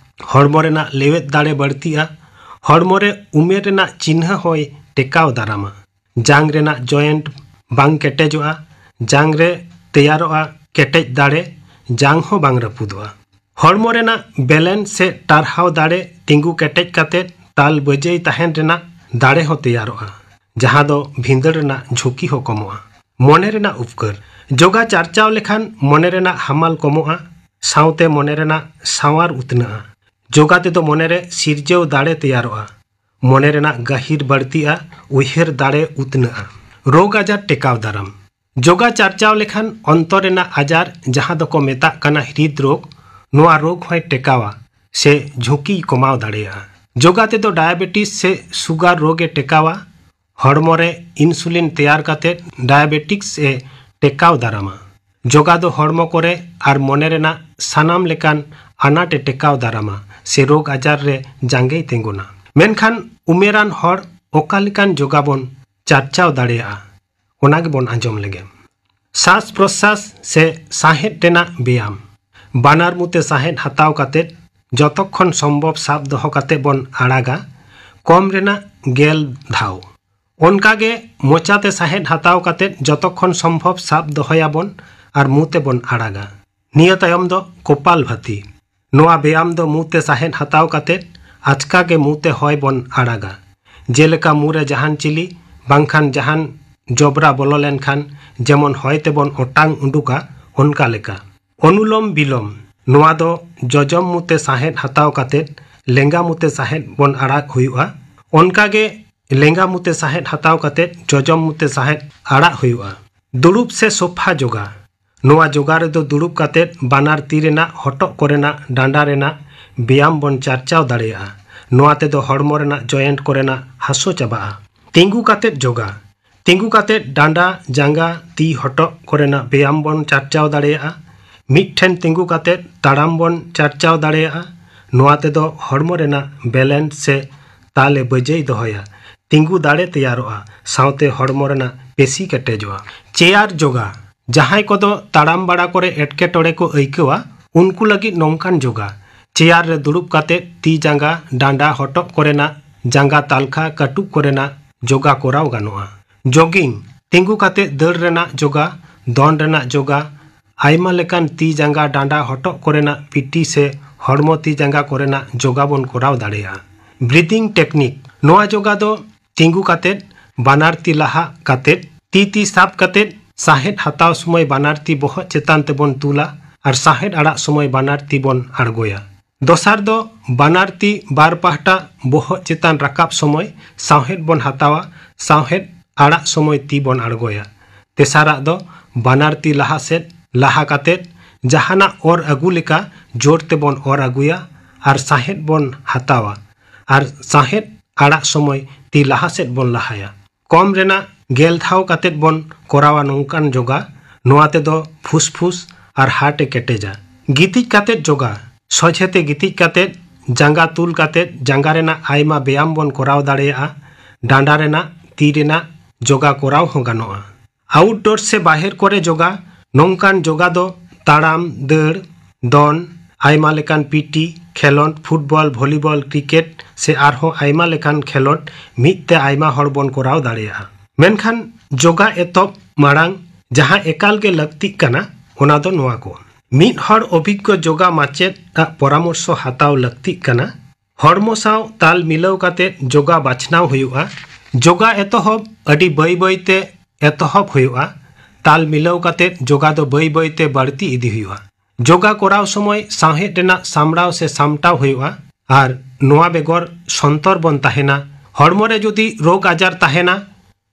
ᱦᱚᱲᱢᱚ ᱨᱮᱱᱟᱜ ᱞᱮᱣᱮᱫ ᱫᱟᱲᱮ ᱵᱟᱹᱲᱛᱤᱜᱼᱟ᱾ ᱦᱚᱲᱢᱚ ᱨᱮ ᱩᱢᱮᱨ ᱨᱮᱱᱟᱜ ᱪᱤᱱᱦᱟᱹ ᱦᱚᱸᱭ ᱴᱮᱠᱟᱣ ᱫᱟᱨᱟᱢᱟ᱾ ᱡᱟᱝ ᱨᱮᱱᱟᱜ ᱡᱚᱭᱮᱱᱴ ᱵᱟᱝ ᱠᱮᱴᱮᱡᱚᱜᱼᱟ᱾ ᱡᱟᱝ ᱨᱮ ᱛᱮᱭᱟᱨᱚᱜᱼᱟ ᱠᱮᱴᱮᱡ ᱫᱟᱲᱮ, ᱡᱟᱝ ᱦᱚᱸ ᱵᱟᱝ ᱨᱟᱹᱯᱩᱫᱚᱜᱼᱟ᱾ ᱦᱚᱲᱢᱚ ᱨᱮᱱᱟᱜ ᱵᱮᱞᱮᱱᱥ ᱥᱮ ᱴᱟᱨᱦᱟᱣ ᱫᱟᱲᱮ ᱛᱤᱸᱜᱩ ᱠᱮᱴᱮᱡ ᱠᱟᱛᱮ ᱛᱟᱞ ᱵᱟᱹᱡᱟᱹᱭ ᱛᱟᱦᱮᱱ ᱨᱮᱱᱟᱜ ᱫᱟᱲᱮ ᱦᱚᱸ ᱛᱮᱭᱟᱨᱚᱜᱼᱟ, ᱡᱟᱦᱟᱸ ᱫᱚ ᱵᱷᱤᱸᱫᱟᱹᱲ ᱨᱮᱱᱟᱜ ᱡᱷᱩᱸᱠᱤ ᱦᱚᱸ ᱠᱚᱢᱚᱜᱼᱟ᱾ ᱢᱚᱱᱮ ᱨᱮᱱᱟᱜ ᱩᱯᱠᱟᱹᱨ᱾ ᱡᱳᱜᱟ ᱪᱟᱨᱪᱟᱣ ᱞᱮᱠᱷᱟᱱ ᱢᱚᱱᱮ ᱨᱮᱱᱟᱜ ᱦᱟᱢᱟᱞ ᱠᱚᱢᱚᱜᱼᱟ, ᱥᱟᱶᱛᱮ ᱢᱚᱱᱮ ᱨᱮᱱᱟᱜ ᱥᱟᱶᱟᱨ ᱩᱛᱱᱟᱹᱜᱼᱟ᱾ ᱡᱳᱜᱟ ᱛᱮᱫᱚ ᱢᱚᱱᱮ ᱨᱮ ᱥᱤᱨᱡᱟᱹᱣ ᱫᱟᱲᱮ ᱛᱮᱭᱟᱨᱚᱜᱼᱟ, ᱢᱚᱱᱮ ᱨᱮᱱᱟᱜ ᱜᱟᱹᱦᱤᱨ ᱵᱟᱹᱲᱛᱤᱜᱼᱟ, ᱩᱭᱦᱟᱹᱨ ᱫᱟᱲᱮ ᱩᱛᱱᱟᱹᱜᱼᱟ᱾ ᱨᱳᱜᱽ ᱟᱡᱟᱨ ᱴᱮᱠᱟᱣ ᱫᱟᱨᱟᱢ᱾ ᱡᱳᱜᱟ ᱪᱟᱨᱪᱟᱣ ᱞᱮᱠᱷᱟᱱ ᱚᱱᱛᱚᱨ ᱨᱮᱱᱟᱜ ᱟᱡᱟᱨ, ᱡᱟᱦᱟᱸ ᱫᱚᱠᱚ ᱢᱮᱛᱟᱜ ᱠᱟᱱᱟ ᱦᱨᱤᱫ ᱨᱳᱜᱽ, ᱱᱚᱣᱟ ᱨᱳᱜᱽ ᱦᱚᱸᱭ ᱴᱮᱠᱟᱣᱟ ᱥᱮ ᱡᱷᱩᱸᱠᱤᱭ ᱠᱚᱢᱟᱣ ᱫᱟᱲᱮᱭᱟᱜᱼᱟ᱾ ᱡᱳᱜᱟ ᱛᱮᱫᱚ ᱰᱟᱭᱟᱵᱮᱴᱤᱥ ᱥᱮ ᱥᱩᱜᱟᱨ ᱨᱳᱜᱽ ᱮ ᱴᱮᱠᱟᱣᱟ, ᱦᱚᱲᱢᱚ ᱨᱮ ᱤᱱᱥᱩᱞᱤᱱ ᱛᱮᱭᱟᱨ ᱠᱟᱛᱮ ᱰᱟᱭᱟᱵᱮᱴᱤᱠᱥ ᱮ ᱴᱮᱠᱟᱣ ᱫᱟᱨᱟᱢᱟ᱾ ᱡᱚᱜᱟ ᱫᱚ ᱦᱚᱲᱢᱚ ᱠᱚᱨᱮ ᱟᱨ ᱢᱚᱱᱮ ᱨᱮᱱᱟᱜ ᱥᱟᱱᱟᱢ ᱞᱮᱠᱟᱱ ᱟᱱᱟᱴ ᱮ ᱴᱮᱠᱟᱣ ᱫᱟᱨᱟᱢᱟ ᱥᱮ ᱨᱳᱜᱽ ᱟᱡᱟᱨ ᱨᱮ ᱡᱟᱸᱜᱮᱭ ᱛᱤᱸᱜᱩᱱᱟ᱾ ᱢᱮᱱᱠᱷᱟᱱ ᱩᱢᱮᱨᱟᱱ ᱦᱚᱲ ᱚᱠᱟ ᱞᱮᱠᱟᱱ ᱡᱚᱜᱟ ᱵᱚᱱ ᱪᱟᱨᱪᱟᱣ ᱫᱟᱲᱮᱭᱟᱜᱼᱟ, ᱚᱱᱟ ᱜᱮᱵᱚᱱ ᱟᱸᱡᱚᱢ ᱞᱮᱜᱮ᱾ ᱥᱟᱥ ᱯᱨᱚᱥᱟᱥ ᱥᱮ ᱥᱟᱦᱮᱫ ᱨᱮᱱᱟᱜ ᱵᱮᱭᱟᱢ᱾ ᱵᱟᱱᱟᱨ ᱢᱩᱛᱮ ᱥᱟᱦᱮᱫ ᱦᱟᱛᱟᱣ ᱠᱟᱛᱮ ᱡᱚᱛᱚ ᱠᱷᱚᱱ ᱥᱚᱢᱵᱷᱚᱵ ᱥᱟᱵ ᱫᱚᱦᱚ ᱠᱟᱛᱮ ᱵᱚᱱ ᱟᱲᱟᱜᱟ, ᱠᱚᱢ ᱨᱮᱱᱟᱜ ᱜᱮᱞ ᱫᱷᱟᱣ᱾ ᱚᱱᱠᱟᱜᱮ ᱢᱚᱪᱟᱛᱮ ᱥᱟᱦᱮᱫ ᱦᱟᱛᱟᱣ ᱠᱟᱛᱮ ᱡᱚᱛᱚ ᱠᱷᱚᱱ ᱥᱚᱢᱵᱷᱚᱵ ᱥᱟᱵ ᱫᱚᱦᱚᱭᱟᱵᱚᱱ ᱟᱨ ᱢᱩ ᱛᱮᱵᱚᱱ ᱟᱲᱟᱜᱟ᱾ ᱱᱤᱭᱟᱹ ᱛᱟᱭᱚᱢ ᱫᱚ ᱠᱚᱯᱟᱞ ᱵᱷᱟᱹᱛᱤ᱾ ᱱᱚᱣᱟ ᱵᱮᱭᱟᱢ ᱫᱚ ᱢᱩ ᱛᱮ ᱥᱟᱦᱮᱫ ᱦᱟᱛᱟᱣ ᱠᱟᱛᱮ ᱟᱪᱠᱟ ᱜᱮ ᱢᱩ ᱛᱮ ᱦᱚᱭ ᱵᱚᱱ ᱟᱲᱟᱜᱟ᱾ ᱡᱮᱞᱮᱠᱟ ᱢᱩ ᱨᱮ ᱡᱟᱦᱟᱱ ᱪᱤᱞᱤ ᱵᱟᱝᱠᱷᱟᱱ ᱡᱟᱦᱟᱱ ᱡᱚᱵᱽᱨᱟ ᱵᱚᱞᱚ ᱞᱮᱱᱠᱷᱟᱱ ᱡᱮᱢᱚᱱ ᱦᱚᱭ ᱛᱮᱵᱚᱱ ᱚᱴᱟᱝ ᱩᱰᱩᱠᱟ, ᱚᱱᱠᱟ ᱞᱮᱠᱟ᱾ ᱚᱱᱩᱞᱚᱢ ᱵᱤᱞᱚᱢ᱾ ᱱᱚᱣᱟ ᱫᱚ ᱡᱚᱡᱚᱢ ᱢᱩ ᱛᱮ ᱥᱟᱦᱮᱫ ᱦᱟᱛᱟᱣ ᱠᱟᱛᱮ ᱞᱮᱸᱜᱟ ᱢᱩ ᱛᱮ ᱥᱟᱦᱮᱫ ᱵᱚᱱ ᱟᱲᱟᱜ ᱦᱩᱭᱩᱜᱼᱟ᱾ ᱚᱱᱠᱟ ᱜᱮ ᱞᱮᱸᱜᱟ ᱢᱩ ᱛᱮ ᱥᱟᱦᱮᱫ ᱦᱟᱛᱟᱣ ᱠᱟᱛᱮ ᱡᱚᱡᱚᱢ ᱢᱩ ᱛᱮ ᱥᱟᱦᱮᱫ ᱟᱲᱟᱜ ᱦᱩᱭᱩᱜᱼᱟ᱾ ᱫᱩᱲᱩᱵ ᱥᱮ ᱥᱳᱯᱷᱟ ᱡᱳᱜᱟ᱾ ᱱᱚᱣᱟ ᱡᱳᱜᱟ ᱨᱮᱫᱚ ᱫᱩᱲᱩᱵ ᱠᱟᱛᱮ ᱵᱟᱱᱟᱨ ᱛᱤ ᱨᱮᱱᱟᱜ ᱦᱚᱴᱚᱜ ᱠᱚᱨᱮᱱᱟᱜ ᱰᱟᱸᱰᱟ ᱨᱮᱱᱟᱜ ᱵᱮᱭᱟᱢ ᱵᱚᱱ ᱪᱟᱨᱪᱟᱣ ᱫᱟᱲᱮᱭᱟᱜᱼᱟ᱾ ᱱᱚᱣᱟ ᱛᱮᱫᱚ ᱦᱚᱲᱢᱚ ᱨᱮᱱᱟᱜ ᱡᱚᱭᱮᱱᱴ ᱠᱚᱨᱮᱱᱟᱜ ᱦᱟᱹᱥᱩ ᱪᱟᱵᱟᱜᱼᱟ᱾ ᱛᱤᱸᱜᱩ ᱠᱟᱛᱮ ᱡᱳᱜᱟ᱾ ᱛᱤᱸᱜᱩ ᱠᱟᱛᱮ ᱰᱟᱸᱰᱟ, ᱡᱟᱸᱜᱟ, ᱛᱤ, ᱦᱚᱴᱚᱜ ᱠᱚᱨᱮᱱᱟᱜ ᱵᱮᱭᱟᱢ ᱵᱚᱱ ᱪᱟᱨᱪᱟᱣ ᱫᱟᱲᱮᱭᱟᱜᱼᱟ᱾ ᱢᱤᱫ ᱴᱷᱮᱱ ᱛᱤᱸᱜᱩ ᱠᱟᱛᱮ ᱛᱟᱲᱟᱢ ᱵᱚᱱ ᱪᱟᱨᱪᱟᱣ ᱫᱟᱲᱮᱭᱟᱜᱼᱟ᱾ ᱱᱚᱣᱟ ᱛᱮᱫᱚ ᱦᱚᱲᱢᱚ ᱨᱮᱱᱟᱜ ᱵᱮᱞᱮᱱᱥ ᱥᱮ ᱛᱟᱞ ᱮ ᱵᱟᱹᱡᱟᱹᱭ ᱫᱚᱦᱚᱭᱟ᱾ ᱛᱤᱸᱜᱩ ᱫᱟᱲᱮ ᱛᱮᱭᱟᱨᱚᱜᱼᱟ, ᱥᱟᱶᱛᱮ ᱦᱚᱲᱢᱚ ᱨᱮᱱᱟᱜ ᱯᱮᱥᱤ ᱠᱮᱴᱮᱡᱚᱜᱼᱟ᱾ ᱪᱮᱭᱟᱨ ᱡᱳᱜᱟ᱾ ᱡᱟᱦᱟᱸᱭ ᱠᱚᱫᱚ ᱛᱟᱲᱟᱢ ᱵᱟᱲᱟ ᱠᱚᱨᱮ ᱮᱴᱠᱮᱴᱚᱬᱮ ᱠᱚ ᱟᱹᱭᱠᱟᱹᱣᱟ, ᱩᱱᱠᱩ ᱞᱟᱹᱜᱤᱫ ᱱᱚᱝᱠᱟᱱ ᱡᱳᱜᱟ᱾ ᱪᱮᱭᱟᱨ ᱨᱮ ᱫᱩᱲᱩᱵ ᱠᱟᱛᱮ ᱛᱤ ᱡᱟᱸᱜᱟ, ᱰᱟᱸᱰᱟ, ᱦᱚᱴᱚᱜ ᱠᱚᱨᱮᱱᱟᱜ, ᱡᱟᱸᱜᱟ ᱛᱟᱞᱠᱷᱟ, ᱠᱟᱹᱴᱩᱵ ᱠᱚᱨᱮᱱᱟᱜ ᱡᱳᱜᱟ ᱠᱚᱨᱟᱣ ᱜᱟᱱᱚᱜᱼᱟ᱾ ᱡᱳᱜᱤᱝ᱾ ᱛᱤᱸᱜᱩ ᱠᱟᱛᱮ ᱫᱟᱹᱲ ᱨᱮᱱᱟᱜ ᱡᱳᱜᱟ, ᱫᱚᱱ ᱨᱮᱱᱟᱜ ᱡᱳᱜᱟ, ᱟᱭᱢᱟ ᱞᱮᱠᱟᱱ ᱛᱤ ᱡᱟᱸᱜᱟ, ᱰᱟᱸᱰᱟ, ᱦᱚᱴᱚᱜ ᱠᱚᱨᱮᱱᱟᱜ ᱯᱤᱴᱤ ᱥᱮ ᱦᱚᱲᱢᱚ ᱛᱤ ᱡᱟᱸᱜᱟ ᱠᱚᱨᱮᱱᱟᱜ ᱡᱳᱜᱟ ᱵᱚᱱ ᱠᱚᱨᱟᱣ ᱫᱟᱲᱮᱭᱟᱜᱼᱟ᱾ ᱵᱨᱤᱫᱤᱝ ᱴᱮᱠᱱᱤᱠ᱾ ᱱᱚᱣᱟ ᱡᱳᱜᱟ ᱫᱚ ᱛᱤᱸᱜᱩ ᱠᱟᱛᱮ ᱵᱟᱱᱟᱨ ᱛᱤ ᱞᱟᱦᱟ ᱠᱟᱛᱮ ᱛᱤ ᱛᱤ ᱥᱟᱵ ᱠᱟᱛᱮ ᱥᱟᱦᱮᱫ ᱦᱟᱛᱟᱣ ᱥᱚᱢᱚᱭ ᱵᱟᱱᱟᱨ ᱛᱤ ᱵᱚᱦᱚᱜ ᱪᱮᱛᱟᱱ ᱛᱮᱵᱚᱱ ᱛᱩᱞᱟ ᱟᱨ ᱥᱟᱦᱮᱫ ᱟᱲᱟᱜ ᱥᱚᱢᱚᱭ ᱵᱟᱱᱟᱨ ᱛᱤ ᱵᱚᱱ ᱟᱬᱜᱚᱭᱟ᱾ ᱫᱚᱥᱟᱨ ᱫᱚ ᱵᱟᱱᱟᱨ ᱛᱤ ᱵᱟᱨ ᱯᱟᱦᱴᱟ ᱵᱚᱦᱚᱜ ᱪᱮᱛᱟᱱ ᱨᱟᱠᱟᱵ ᱥᱚᱢᱚᱭ ᱥᱟᱶᱦᱮᱫ ᱵᱚᱱ ᱦᱟᱛᱟᱣᱟ, ᱥᱟᱶᱦᱮᱫ ᱟᱲᱟᱜ ᱥᱚᱢᱚᱭ ᱛᱤ ᱵᱚᱱ ᱟᱬᱜᱚᱭᱟ᱾ ᱛᱮᱥᱟᱨᱟᱜ ᱫᱚ ᱵᱟᱱᱟᱨ ᱛᱤ ᱞᱟᱦᱟ ᱥᱮᱫ ᱞᱟᱦᱟ ᱠᱟᱛᱮ ᱡᱟᱦᱟᱱᱟᱜ ᱚᱨ ᱟᱹᱜᱩ ᱞᱮᱠᱟ ᱡᱳᱨ ᱛᱮᱵᱚᱱ ᱚᱨ ᱟᱹᱜᱩᱭᱟ ᱟᱨ ᱥᱟᱦᱮᱫ ᱵᱚᱱ ᱦᱟᱛᱟᱣᱟ ᱟᱨ ᱥᱟᱦᱮᱫ ᱟᱲᱟᱜ ᱥᱚᱢᱚᱭ ᱛᱤ ᱞᱟᱦᱟ ᱥᱮᱫ ᱵᱚᱱ ᱞᱟᱦᱟᱭᱟ᱾ ᱠᱚᱢ ᱨᱮᱱᱟᱜ ᱜᱮᱞ ᱫᱷᱟᱣ ᱠᱟᱛᱮ ᱵᱚᱱ ᱠᱚᱨᱟᱣᱟ ᱱᱚᱝᱠᱟᱱ ᱡᱳᱜᱟ᱾ ᱱᱚᱣᱟ ᱛᱮᱫᱚ ᱯᱷᱩᱥᱯᱷᱩᱥ ᱟᱨ ᱦᱟᱨᱴ ᱮ ᱠᱮᱴᱮᱡᱟ᱾ ᱜᱤᱛᱤᱡ ᱠᱟᱛᱮᱫ ᱡᱳᱜᱟ᱾ ᱥᱚᱡᱷᱮ ᱛᱮ ᱜᱤᱛᱤᱡ ᱠᱟᱛᱮᱫ ᱡᱟᱸᱜᱟ ᱛᱩᱞ ᱠᱟᱛᱮᱫ ᱡᱟᱸᱜᱟ ᱨᱮᱱᱟᱜ ᱟᱭᱢᱟ ᱵᱮᱭᱟᱢ ᱵᱚᱱ ᱠᱚᱨᱟᱣ ᱫᱟᱲᱮᱭᱟᱜᱼᱟ᱾ ᱰᱟᱸᱰᱟ ᱨᱮᱱᱟᱜ, ᱛᱤ ᱨᱮᱱᱟᱜ ᱡᱳᱜᱟ ᱠᱚᱨᱟᱣ ᱦᱚᱸ ᱜᱟᱱᱚᱜᱼᱟ᱾ ᱟᱣᱩᱴᱰᱳᱨ ᱥᱮ ᱵᱟᱦᱮᱨ ᱠᱚᱨᱮ ᱡᱳᱜᱟ᱾ ᱱᱚᱝᱠᱟᱱ ᱡᱳᱜᱟ ᱫᱚ ᱛᱟᱲᱟᱢ, ᱫᱟᱹᱲ, ᱫᱚᱱ, ᱟᱭᱢᱟ ᱞᱮᱠᱟᱱ ᱯᱤᱴᱤ, ᱠᱷᱮᱞᱳᱰ, ᱯᱷᱩᱴᱵᱚᱞ, ᱵᱷᱚᱞᱤᱵᱚᱞ, ᱠᱨᱤᱠᱮᱴ ᱥᱮ ᱟᱨᱦᱚᱸ ᱟᱭᱢᱟ ᱞᱮᱠᱟᱱ ᱠᱷᱮᱞᱳᱰ ᱢᱤᱫ ᱛᱮ ᱟᱭᱢᱟ ᱦᱚᱲ ᱵᱚᱱ ᱠᱚᱨᱟᱣ ᱫᱟᱲᱮᱭᱟᱜᱼᱟ᱾ ᱢᱮᱱᱠᱷᱟᱱ ᱡᱳᱜᱟ ᱮᱛᱚᱦᱚᱵ ᱢᱟᱲᱟᱝ ᱡᱟᱦᱟᱸ ᱮᱠᱟᱞ ᱜᱮ ᱞᱟᱹᱠᱛᱤᱜ ᱠᱟᱱᱟ, ᱚᱱᱟ ᱫᱚ ᱱᱚᱣᱟ ᱠᱚ᱾ ᱢᱤᱫ ᱦᱚᱲ ᱚᱵᱷᱤᱜᱽᱜᱚ ᱡᱳᱜᱟ ᱢᱟᱪᱮᱫ ᱟᱜ ᱯᱚᱨᱟᱢᱚᱨᱥᱚ ᱦᱟᱛᱟᱣ ᱞᱟᱹᱠᱛᱤᱜ ᱠᱟᱱᱟ᱾ ᱦᱚᱲᱢᱚ ᱥᱟᱶ ᱛᱟᱞ ᱢᱤᱞᱟᱹᱣ ᱠᱟᱛᱮ ᱡᱳᱜᱟ ᱵᱟᱪᱷᱱᱟᱣ ᱦᱩᱭᱩᱜᱼᱟ᱾ ᱡᱳᱜᱟ ᱮᱛᱚᱦᱚᱵ ᱟᱹᱰᱤ ᱵᱟᱹᱭ ᱵᱟᱹᱭ ᱛᱮ ᱮᱛᱚᱦᱚᱵ ᱦᱩᱭᱩᱜᱼᱟ᱾ ᱛᱟᱞ ᱢᱤᱞᱟᱹᱣ ᱠᱟᱛᱮ ᱡᱳᱜᱟ ᱫᱚ ᱵᱟᱹᱭ ᱵᱟᱹᱭ ᱛᱮ ᱵᱟᱹᱲᱛᱤ ᱤᱫᱤ ᱦᱩᱭᱩᱜᱼᱟ᱾ ᱡᱳᱜᱟ ᱠᱚᱨᱟᱣ ᱥᱚᱢᱚᱭ ᱥᱟᱶᱦᱮᱫ ᱨᱮᱱᱟᱜ ᱥᱟᱢᱲᱟᱣ ᱥᱮ ᱥᱟᱢᱴᱟᱣ ᱦᱩᱭᱩᱜᱼᱟ᱾ ᱟᱨ ᱱᱚᱣᱟ ᱵᱮᱜᱚᱨ ᱥᱚᱱᱛᱚᱨ ᱵᱚᱱ ᱛᱟᱦᱮᱱᱟ᱾ ᱦᱚᱲᱢᱚ ᱨᱮ ᱡᱩᱫᱤ ᱨᱳᱜᱽ ᱟᱡᱟᱨ ᱛᱟᱦᱮᱱᱟ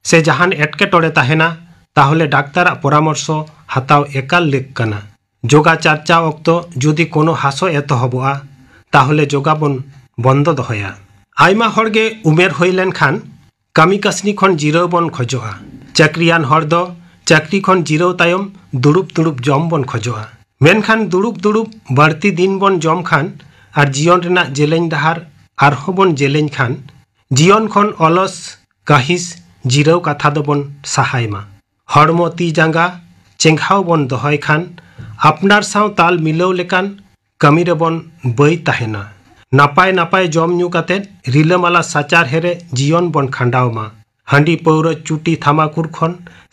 ᱥᱮ ᱡᱟᱦᱟᱱ ᱮᱴᱠᱮᱴᱚᱬᱮ ᱛᱟᱦᱮᱱᱟ, ᱛᱟᱦᱚᱞᱮ ᱰᱟᱠᱛᱟᱨᱟᱜ ᱯᱚᱨᱟᱢᱚᱨᱥᱚ ᱦᱟᱛᱟᱣ ᱮᱠᱟᱞ ᱞᱮᱠ ᱠᱟᱱᱟ᱾ ᱡᱳᱜᱟ ᱪᱟᱨᱪᱟᱣ ᱚᱠᱛᱚ ᱡᱩᱫᱤ ᱠᱳᱱᱳ ᱦᱟᱥᱳ ᱮᱛᱚᱦᱚᱵᱚᱜᱼᱟ, ᱛᱟᱦᱚᱞᱮ ᱡᱳᱜᱟ ᱵᱚᱱ ᱵᱚᱱᱫᱚ ᱫᱚᱦᱚᱭᱟ᱾ ᱟᱭᱢᱟ ᱦᱚᱲ ᱜᱮ ᱩᱢᱮᱨ ᱦᱩᱭ ᱞᱮᱱᱠᱷᱟᱱ ᱠᱟᱹᱢᱤ ᱠᱟᱹᱥᱱᱤ ᱠᱷᱚᱱ ᱡᱤᱨᱟᱹᱣ ᱵᱚᱱ ᱠᱷᱚᱡᱚᱜᱼᱟ᱾ ᱪᱟᱹᱠᱨᱤᱭᱟᱱ ᱦᱚᱲ ᱫᱚ ᱪᱟᱹᱠᱨᱤ ᱠᱷᱚᱱ ᱡᱤᱨᱟᱹᱣ ᱛᱟᱭᱚᱢ ᱫᱩᱲᱩᱵ ᱫᱩᱲᱩᱵ ᱡᱚᱢ ᱵᱚᱱ ᱠᱷᱚᱡᱚᱜᱼᱟ᱾ ᱢᱮᱱᱠᱷᱟᱱ ᱫᱩᱲᱩᱵ ᱫᱩᱲᱩᱵ ᱵᱟᱹᱲᱛᱤ ᱫᱤᱱ ᱵᱚᱱ ᱡᱚᱢ ᱠᱷᱟᱱ ᱟᱨ ᱡᱤᱭᱚᱱ ᱨᱮᱱᱟᱜ ᱡᱮᱞᱮᱧ ᱰᱟᱦᱟᱨ ᱟᱨᱦᱚᱸ ᱵᱚᱱ ᱡᱮᱞᱮᱧ ᱠᱷᱟᱱ, ᱡᱤᱭᱚᱱ ᱠᱷᱚᱱ ᱚᱞᱚᱥ, ᱠᱟᱹᱦᱤᱥ, ᱡᱤᱨᱟᱹᱣ ᱠᱟᱛᱷᱟ ᱫᱚᱵᱚᱱ ᱥᱟᱦᱟᱭ ᱢᱟ᱾ ᱦᱚᱲᱢᱚ ᱛᱤ ᱡᱟᱸᱜᱟ ᱪᱮᱸᱜᱷᱟᱣ ᱵᱚᱱ ᱫᱚᱦᱚᱭ ᱠᱷᱟᱱ, ᱟᱯᱱᱟᱨ ᱥᱟᱶ ᱛᱟᱞ ᱢᱤᱞᱟᱹᱣ ᱞᱮᱠᱟᱱ ᱠᱟᱹᱢᱤ ᱨᱮᱵᱚᱱ ᱵᱟᱹᱭ ᱛᱟᱦᱮᱱᱟ᱾ ᱱᱟᱯᱟᱭ ᱱᱟᱯᱟᱭ ᱡᱚᱢ ᱧᱩ ᱠᱟᱛᱮ ᱨᱤᱞᱟᱹᱢᱟᱞᱟ ᱥᱟᱪᱟᱨᱦᱮ ᱨᱮ ᱡᱤᱭᱚᱱ ᱵᱚᱱ ᱠᱷᱟᱸᱰᱟᱣ ᱢᱟ᱾ ᱦᱟᱺᱰᱤ ᱯᱟᱹᱣᱨᱟᱹ ᱪᱩᱴᱤ ᱛᱷᱟᱢᱟᱠᱩᱨ ᱠᱷᱚᱱ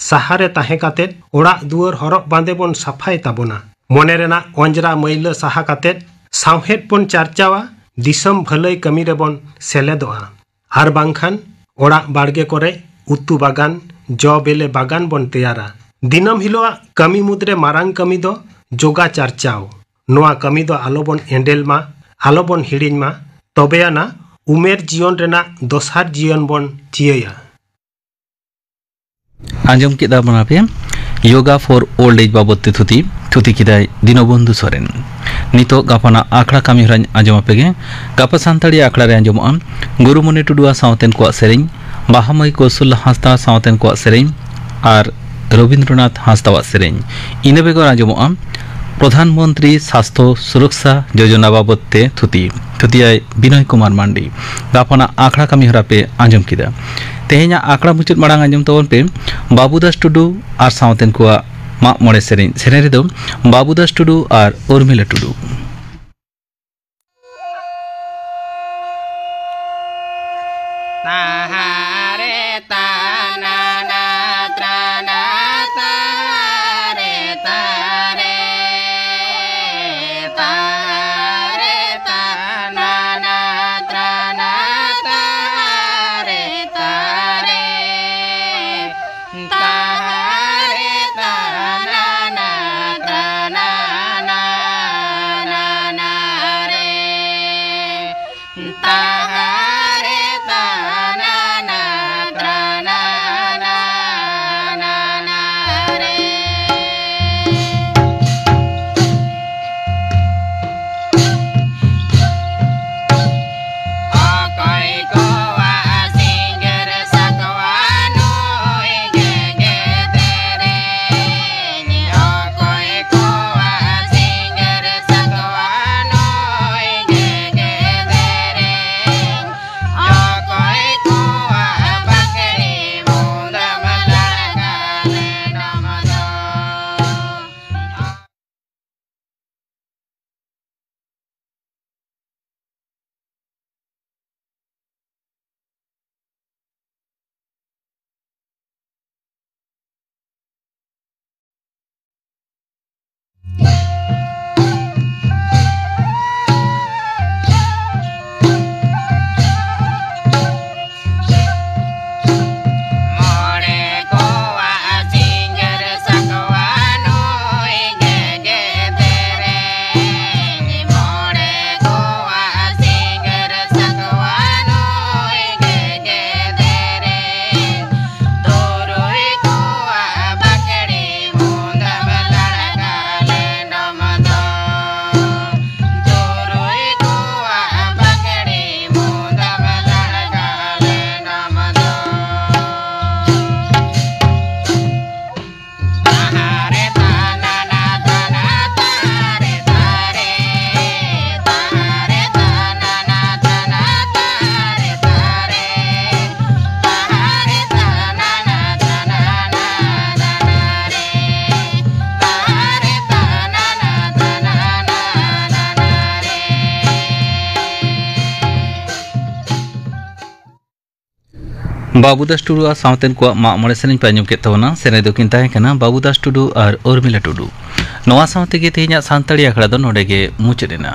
ᱥᱟᱦᱟᱨᱮ ᱛᱟᱦᱮᱸ ᱠᱟᱛᱮ ᱚᱲᱟᱜ ᱫᱩᱣᱟᱹᱨ ᱦᱚᱨᱚᱜ ᱵᱟᱸᱫᱮ ᱵᱚᱱ ᱥᱟᱯᱷᱟᱭ ᱛᱟᱵᱚᱱᱟ᱾ ᱢᱚᱱᱮ ᱨᱮᱱᱟᱜ ᱚᱸᱡᱽᱨᱟ ᱢᱟᱹᱭᱞᱟᱹ ᱥᱟᱦᱟ ᱠᱟᱛᱮ ᱥᱟᱶᱦᱮᱫ ᱵᱚᱱ ᱪᱟᱨᱪᱟᱣᱟ, ᱫᱤᱥᱚᱢ ᱵᱷᱟᱹᱞᱟᱹᱭ ᱠᱟᱹᱢᱤ ᱨᱮᱵᱚᱱ ᱥᱮᱞᱮᱫᱚᱜᱼᱟ᱾ ᱟᱨ ᱵᱟᱝᱠᱷᱟᱱ ᱚᱲᱟᱜ ᱵᱟᱲᱜᱮ ᱠᱚᱨᱮ ᱩᱛᱩ ᱵᱟᱜᱟᱱ, ᱡᱚ ᱵᱮᱞᱮ ᱵᱟᱜᱟᱱ ᱵᱚᱱ ᱛᱮᱭᱟᱨᱟ᱾ ᱫᱤᱱᱟᱹᱢ ᱦᱤᱞᱳᱜᱟᱜ ᱠᱟᱹᱢᱤ ᱢᱩᱫᱽᱨᱮ ᱢᱟᱨᱟᱝ ᱠᱟᱹᱢᱤ ᱫᱚ ᱡᱳᱜᱟ ᱪᱟᱨᱪᱟᱣ᱾ ᱱᱚᱣᱟ ᱠᱟᱹᱢᱤ ᱫᱚ ᱟᱞᱚᱵᱚᱱ ᱮᱸᱰᱮᱞ ᱢᱟ, ᱟᱞᱚᱵᱚᱱ ᱦᱤᱲᱤᱧ ᱢᱟ, ᱛᱚᱵᱮᱭᱟᱱᱟ ᱩᱢᱮᱨ ᱡᱤᱭᱚᱱ ᱨᱮᱱᱟᱜ ᱫᱚᱥᱟᱨ ᱡᱤᱭᱚᱱ ᱵᱚᱱ ᱪᱤᱭᱟᱹᱭᱟ᱾ ᱟᱸᱡᱚᱢ ᱠᱮᱫᱟ ᱵᱚᱱ ᱟᱯᱮ ᱭᱳᱜᱟ ᱯᱷᱚᱨ ᱳᱞᱰ ᱮᱡᱽ ᱵᱟᱵᱚᱫ ᱛᱮ ᱛᱷᱩᱛᱤ᱾ ᱛᱷᱩᱛᱤ ᱠᱮᱫᱟᱭ ᱫᱤᱱᱚᱵᱚᱱᱫᱷᱩ ᱥᱚᱨᱮᱱ᱾ ᱱᱤᱛᱚᱜ ᱜᱟᱯᱟᱱᱟᱜ ᱟᱠᱷᱲᱟ ᱠᱟᱹᱢᱤ ᱦᱚᱨᱟᱧ ᱟᱸᱡᱚᱢ ᱟᱯᱮ ᱜᱮ᱾ ᱜᱟᱯᱟ ᱥᱟᱱᱛᱟᱲᱤ ᱟᱠᱷᱲᱟ ᱨᱮ ᱟᱸᱡᱚᱢᱚᱜᱼᱟ ᱜᱩᱨᱩᱢᱩᱱᱤ ᱴᱩᱰᱩᱣᱟᱜ ᱥᱟᱶᱛᱮᱱ ᱠᱚᱣᱟᱜ ᱥᱮᱨᱮᱧ, ᱵᱟᱦᱟᱢᱟᱹᱭ ᱠᱚᱥᱩᱞ ᱦᱟᱸᱥᱫᱟ ᱥᱟᱶᱛᱮᱱ ᱠᱚᱣᱟᱜ ᱥᱮᱨᱮᱧ ᱟᱨ ᱨᱚᱵᱤᱱᱫᱨᱚᱱᱟᱛᱷ ᱦᱟᱸᱥᱫᱟᱣᱟᱜ ᱥᱮᱨᱮᱧ᱾ ᱤᱱᱟᱹ ᱵᱮᱜᱚᱨ ᱟᱸᱡᱚᱢᱚᱜᱼᱟ ᱯᱨᱚᱫᱷᱟᱱ ᱢᱚᱱᱛᱨᱤ ᱥᱟᱥᱛᱷᱚ ᱥᱩᱨᱚᱠᱥᱟ ᱡᱳᱡᱚᱱᱟ ᱵᱟᱵᱚᱛ ᱛᱮ ᱛᱷᱩᱛᱤ᱾ ᱛᱷᱩᱛᱤᱭᱟᱭ ᱵᱤᱱᱚᱭ ᱠᱩᱢᱟᱨ ᱢᱟᱱᱰᱤ᱾ ᱜᱟᱯᱟᱱᱟᱜ ᱟᱠᱷᱲᱟ ᱠᱟᱹᱢᱤ ᱦᱚᱨᱟ ᱯᱮ ᱟᱸᱡᱚᱢ ᱠᱮᱫᱟ᱾ ᱛᱮᱦᱮᱧᱟᱜ ᱟᱠᱷᱲᱟ ᱢᱩᱪᱟᱹᱫ ᱢᱟᱲᱟᱝ ᱟᱸᱡᱚᱢ ᱛᱟᱵᱚᱱ ᱯᱮ ᱵᱟᱵᱩᱫᱟᱥ ᱴᱩᱰᱩ ᱟᱨ ᱥᱟᱶᱛᱮᱱ ᱠᱚᱣᱟᱜ ᱢᱟᱜ ᱢᱚᱬᱮ ᱥᱮᱨᱮᱧ᱾ ᱥᱮᱨᱮᱧ ᱨᱮᱫᱚ ᱵᱟᱵᱩᱫᱟᱥ ᱴᱩᱰᱩ ᱟᱨ ᱩᱨᱢᱤᱞᱟ ᱴᱩᱰᱩ᱾ ᱛᱟᱦᱟᱨᱮ ᱛᱟᱱᱟᱱᱟ ᱛᱨᱟᱱᱟ ᱛᱟᱦᱟᱨᱮ ᱛᱟᱨᱮ ᱛᱟᱦᱟᱨᱮ ᱛᱟᱱᱟᱱᱟ ᱛᱨᱟᱱᱟ ᱛᱟᱦᱟᱨᱮ ᱛᱟᱨᱮ ᱛᱟᱦᱟᱨᱮ ᱛᱟᱱᱟᱱᱟ ᱛᱨᱟᱱᱟᱱᱟ ᱱᱟᱱᱟ ᱨᱮ ᱛᱟᱦᱟᱨᱮ ᱛᱟᱱᱟᱱᱟ ᱵᱟᱹᱵᱩ ᱫᱟᱥ ᱴᱩᱰᱩ ᱟᱨ ᱥᱟᱶᱛᱮᱱ ᱠᱚᱣᱟᱜ ᱢᱟᱜ ᱢᱚᱬᱮ ᱥᱮᱨᱮᱧ ᱯᱮ ᱟᱸᱡᱚᱢ ᱠᱮᱫ ᱛᱟᱵᱚᱱᱟ᱾ ᱥᱮᱨᱮᱧ ᱫᱚᱠᱤᱱ ᱛᱟᱦᱮᱸ ᱠᱟᱱᱟ ᱵᱟᱹᱵᱩ ᱫᱟᱥ ᱴᱩᱰᱩ ᱟᱨ ᱩᱨᱢᱤᱞᱟ ᱴᱩᱰᱩ᱾ ᱱᱚᱣᱟ ᱥᱟᱶ ᱛᱮᱜᱮ ᱛᱮᱦᱮᱧᱟᱜ ᱥᱟᱱᱛᱟᱲᱤ ᱟᱠᱷᱲᱟ ᱫᱚ ᱱᱚᱰᱮ ᱜᱮ ᱢᱩᱪᱟᱹᱫ ᱮᱱᱟ᱾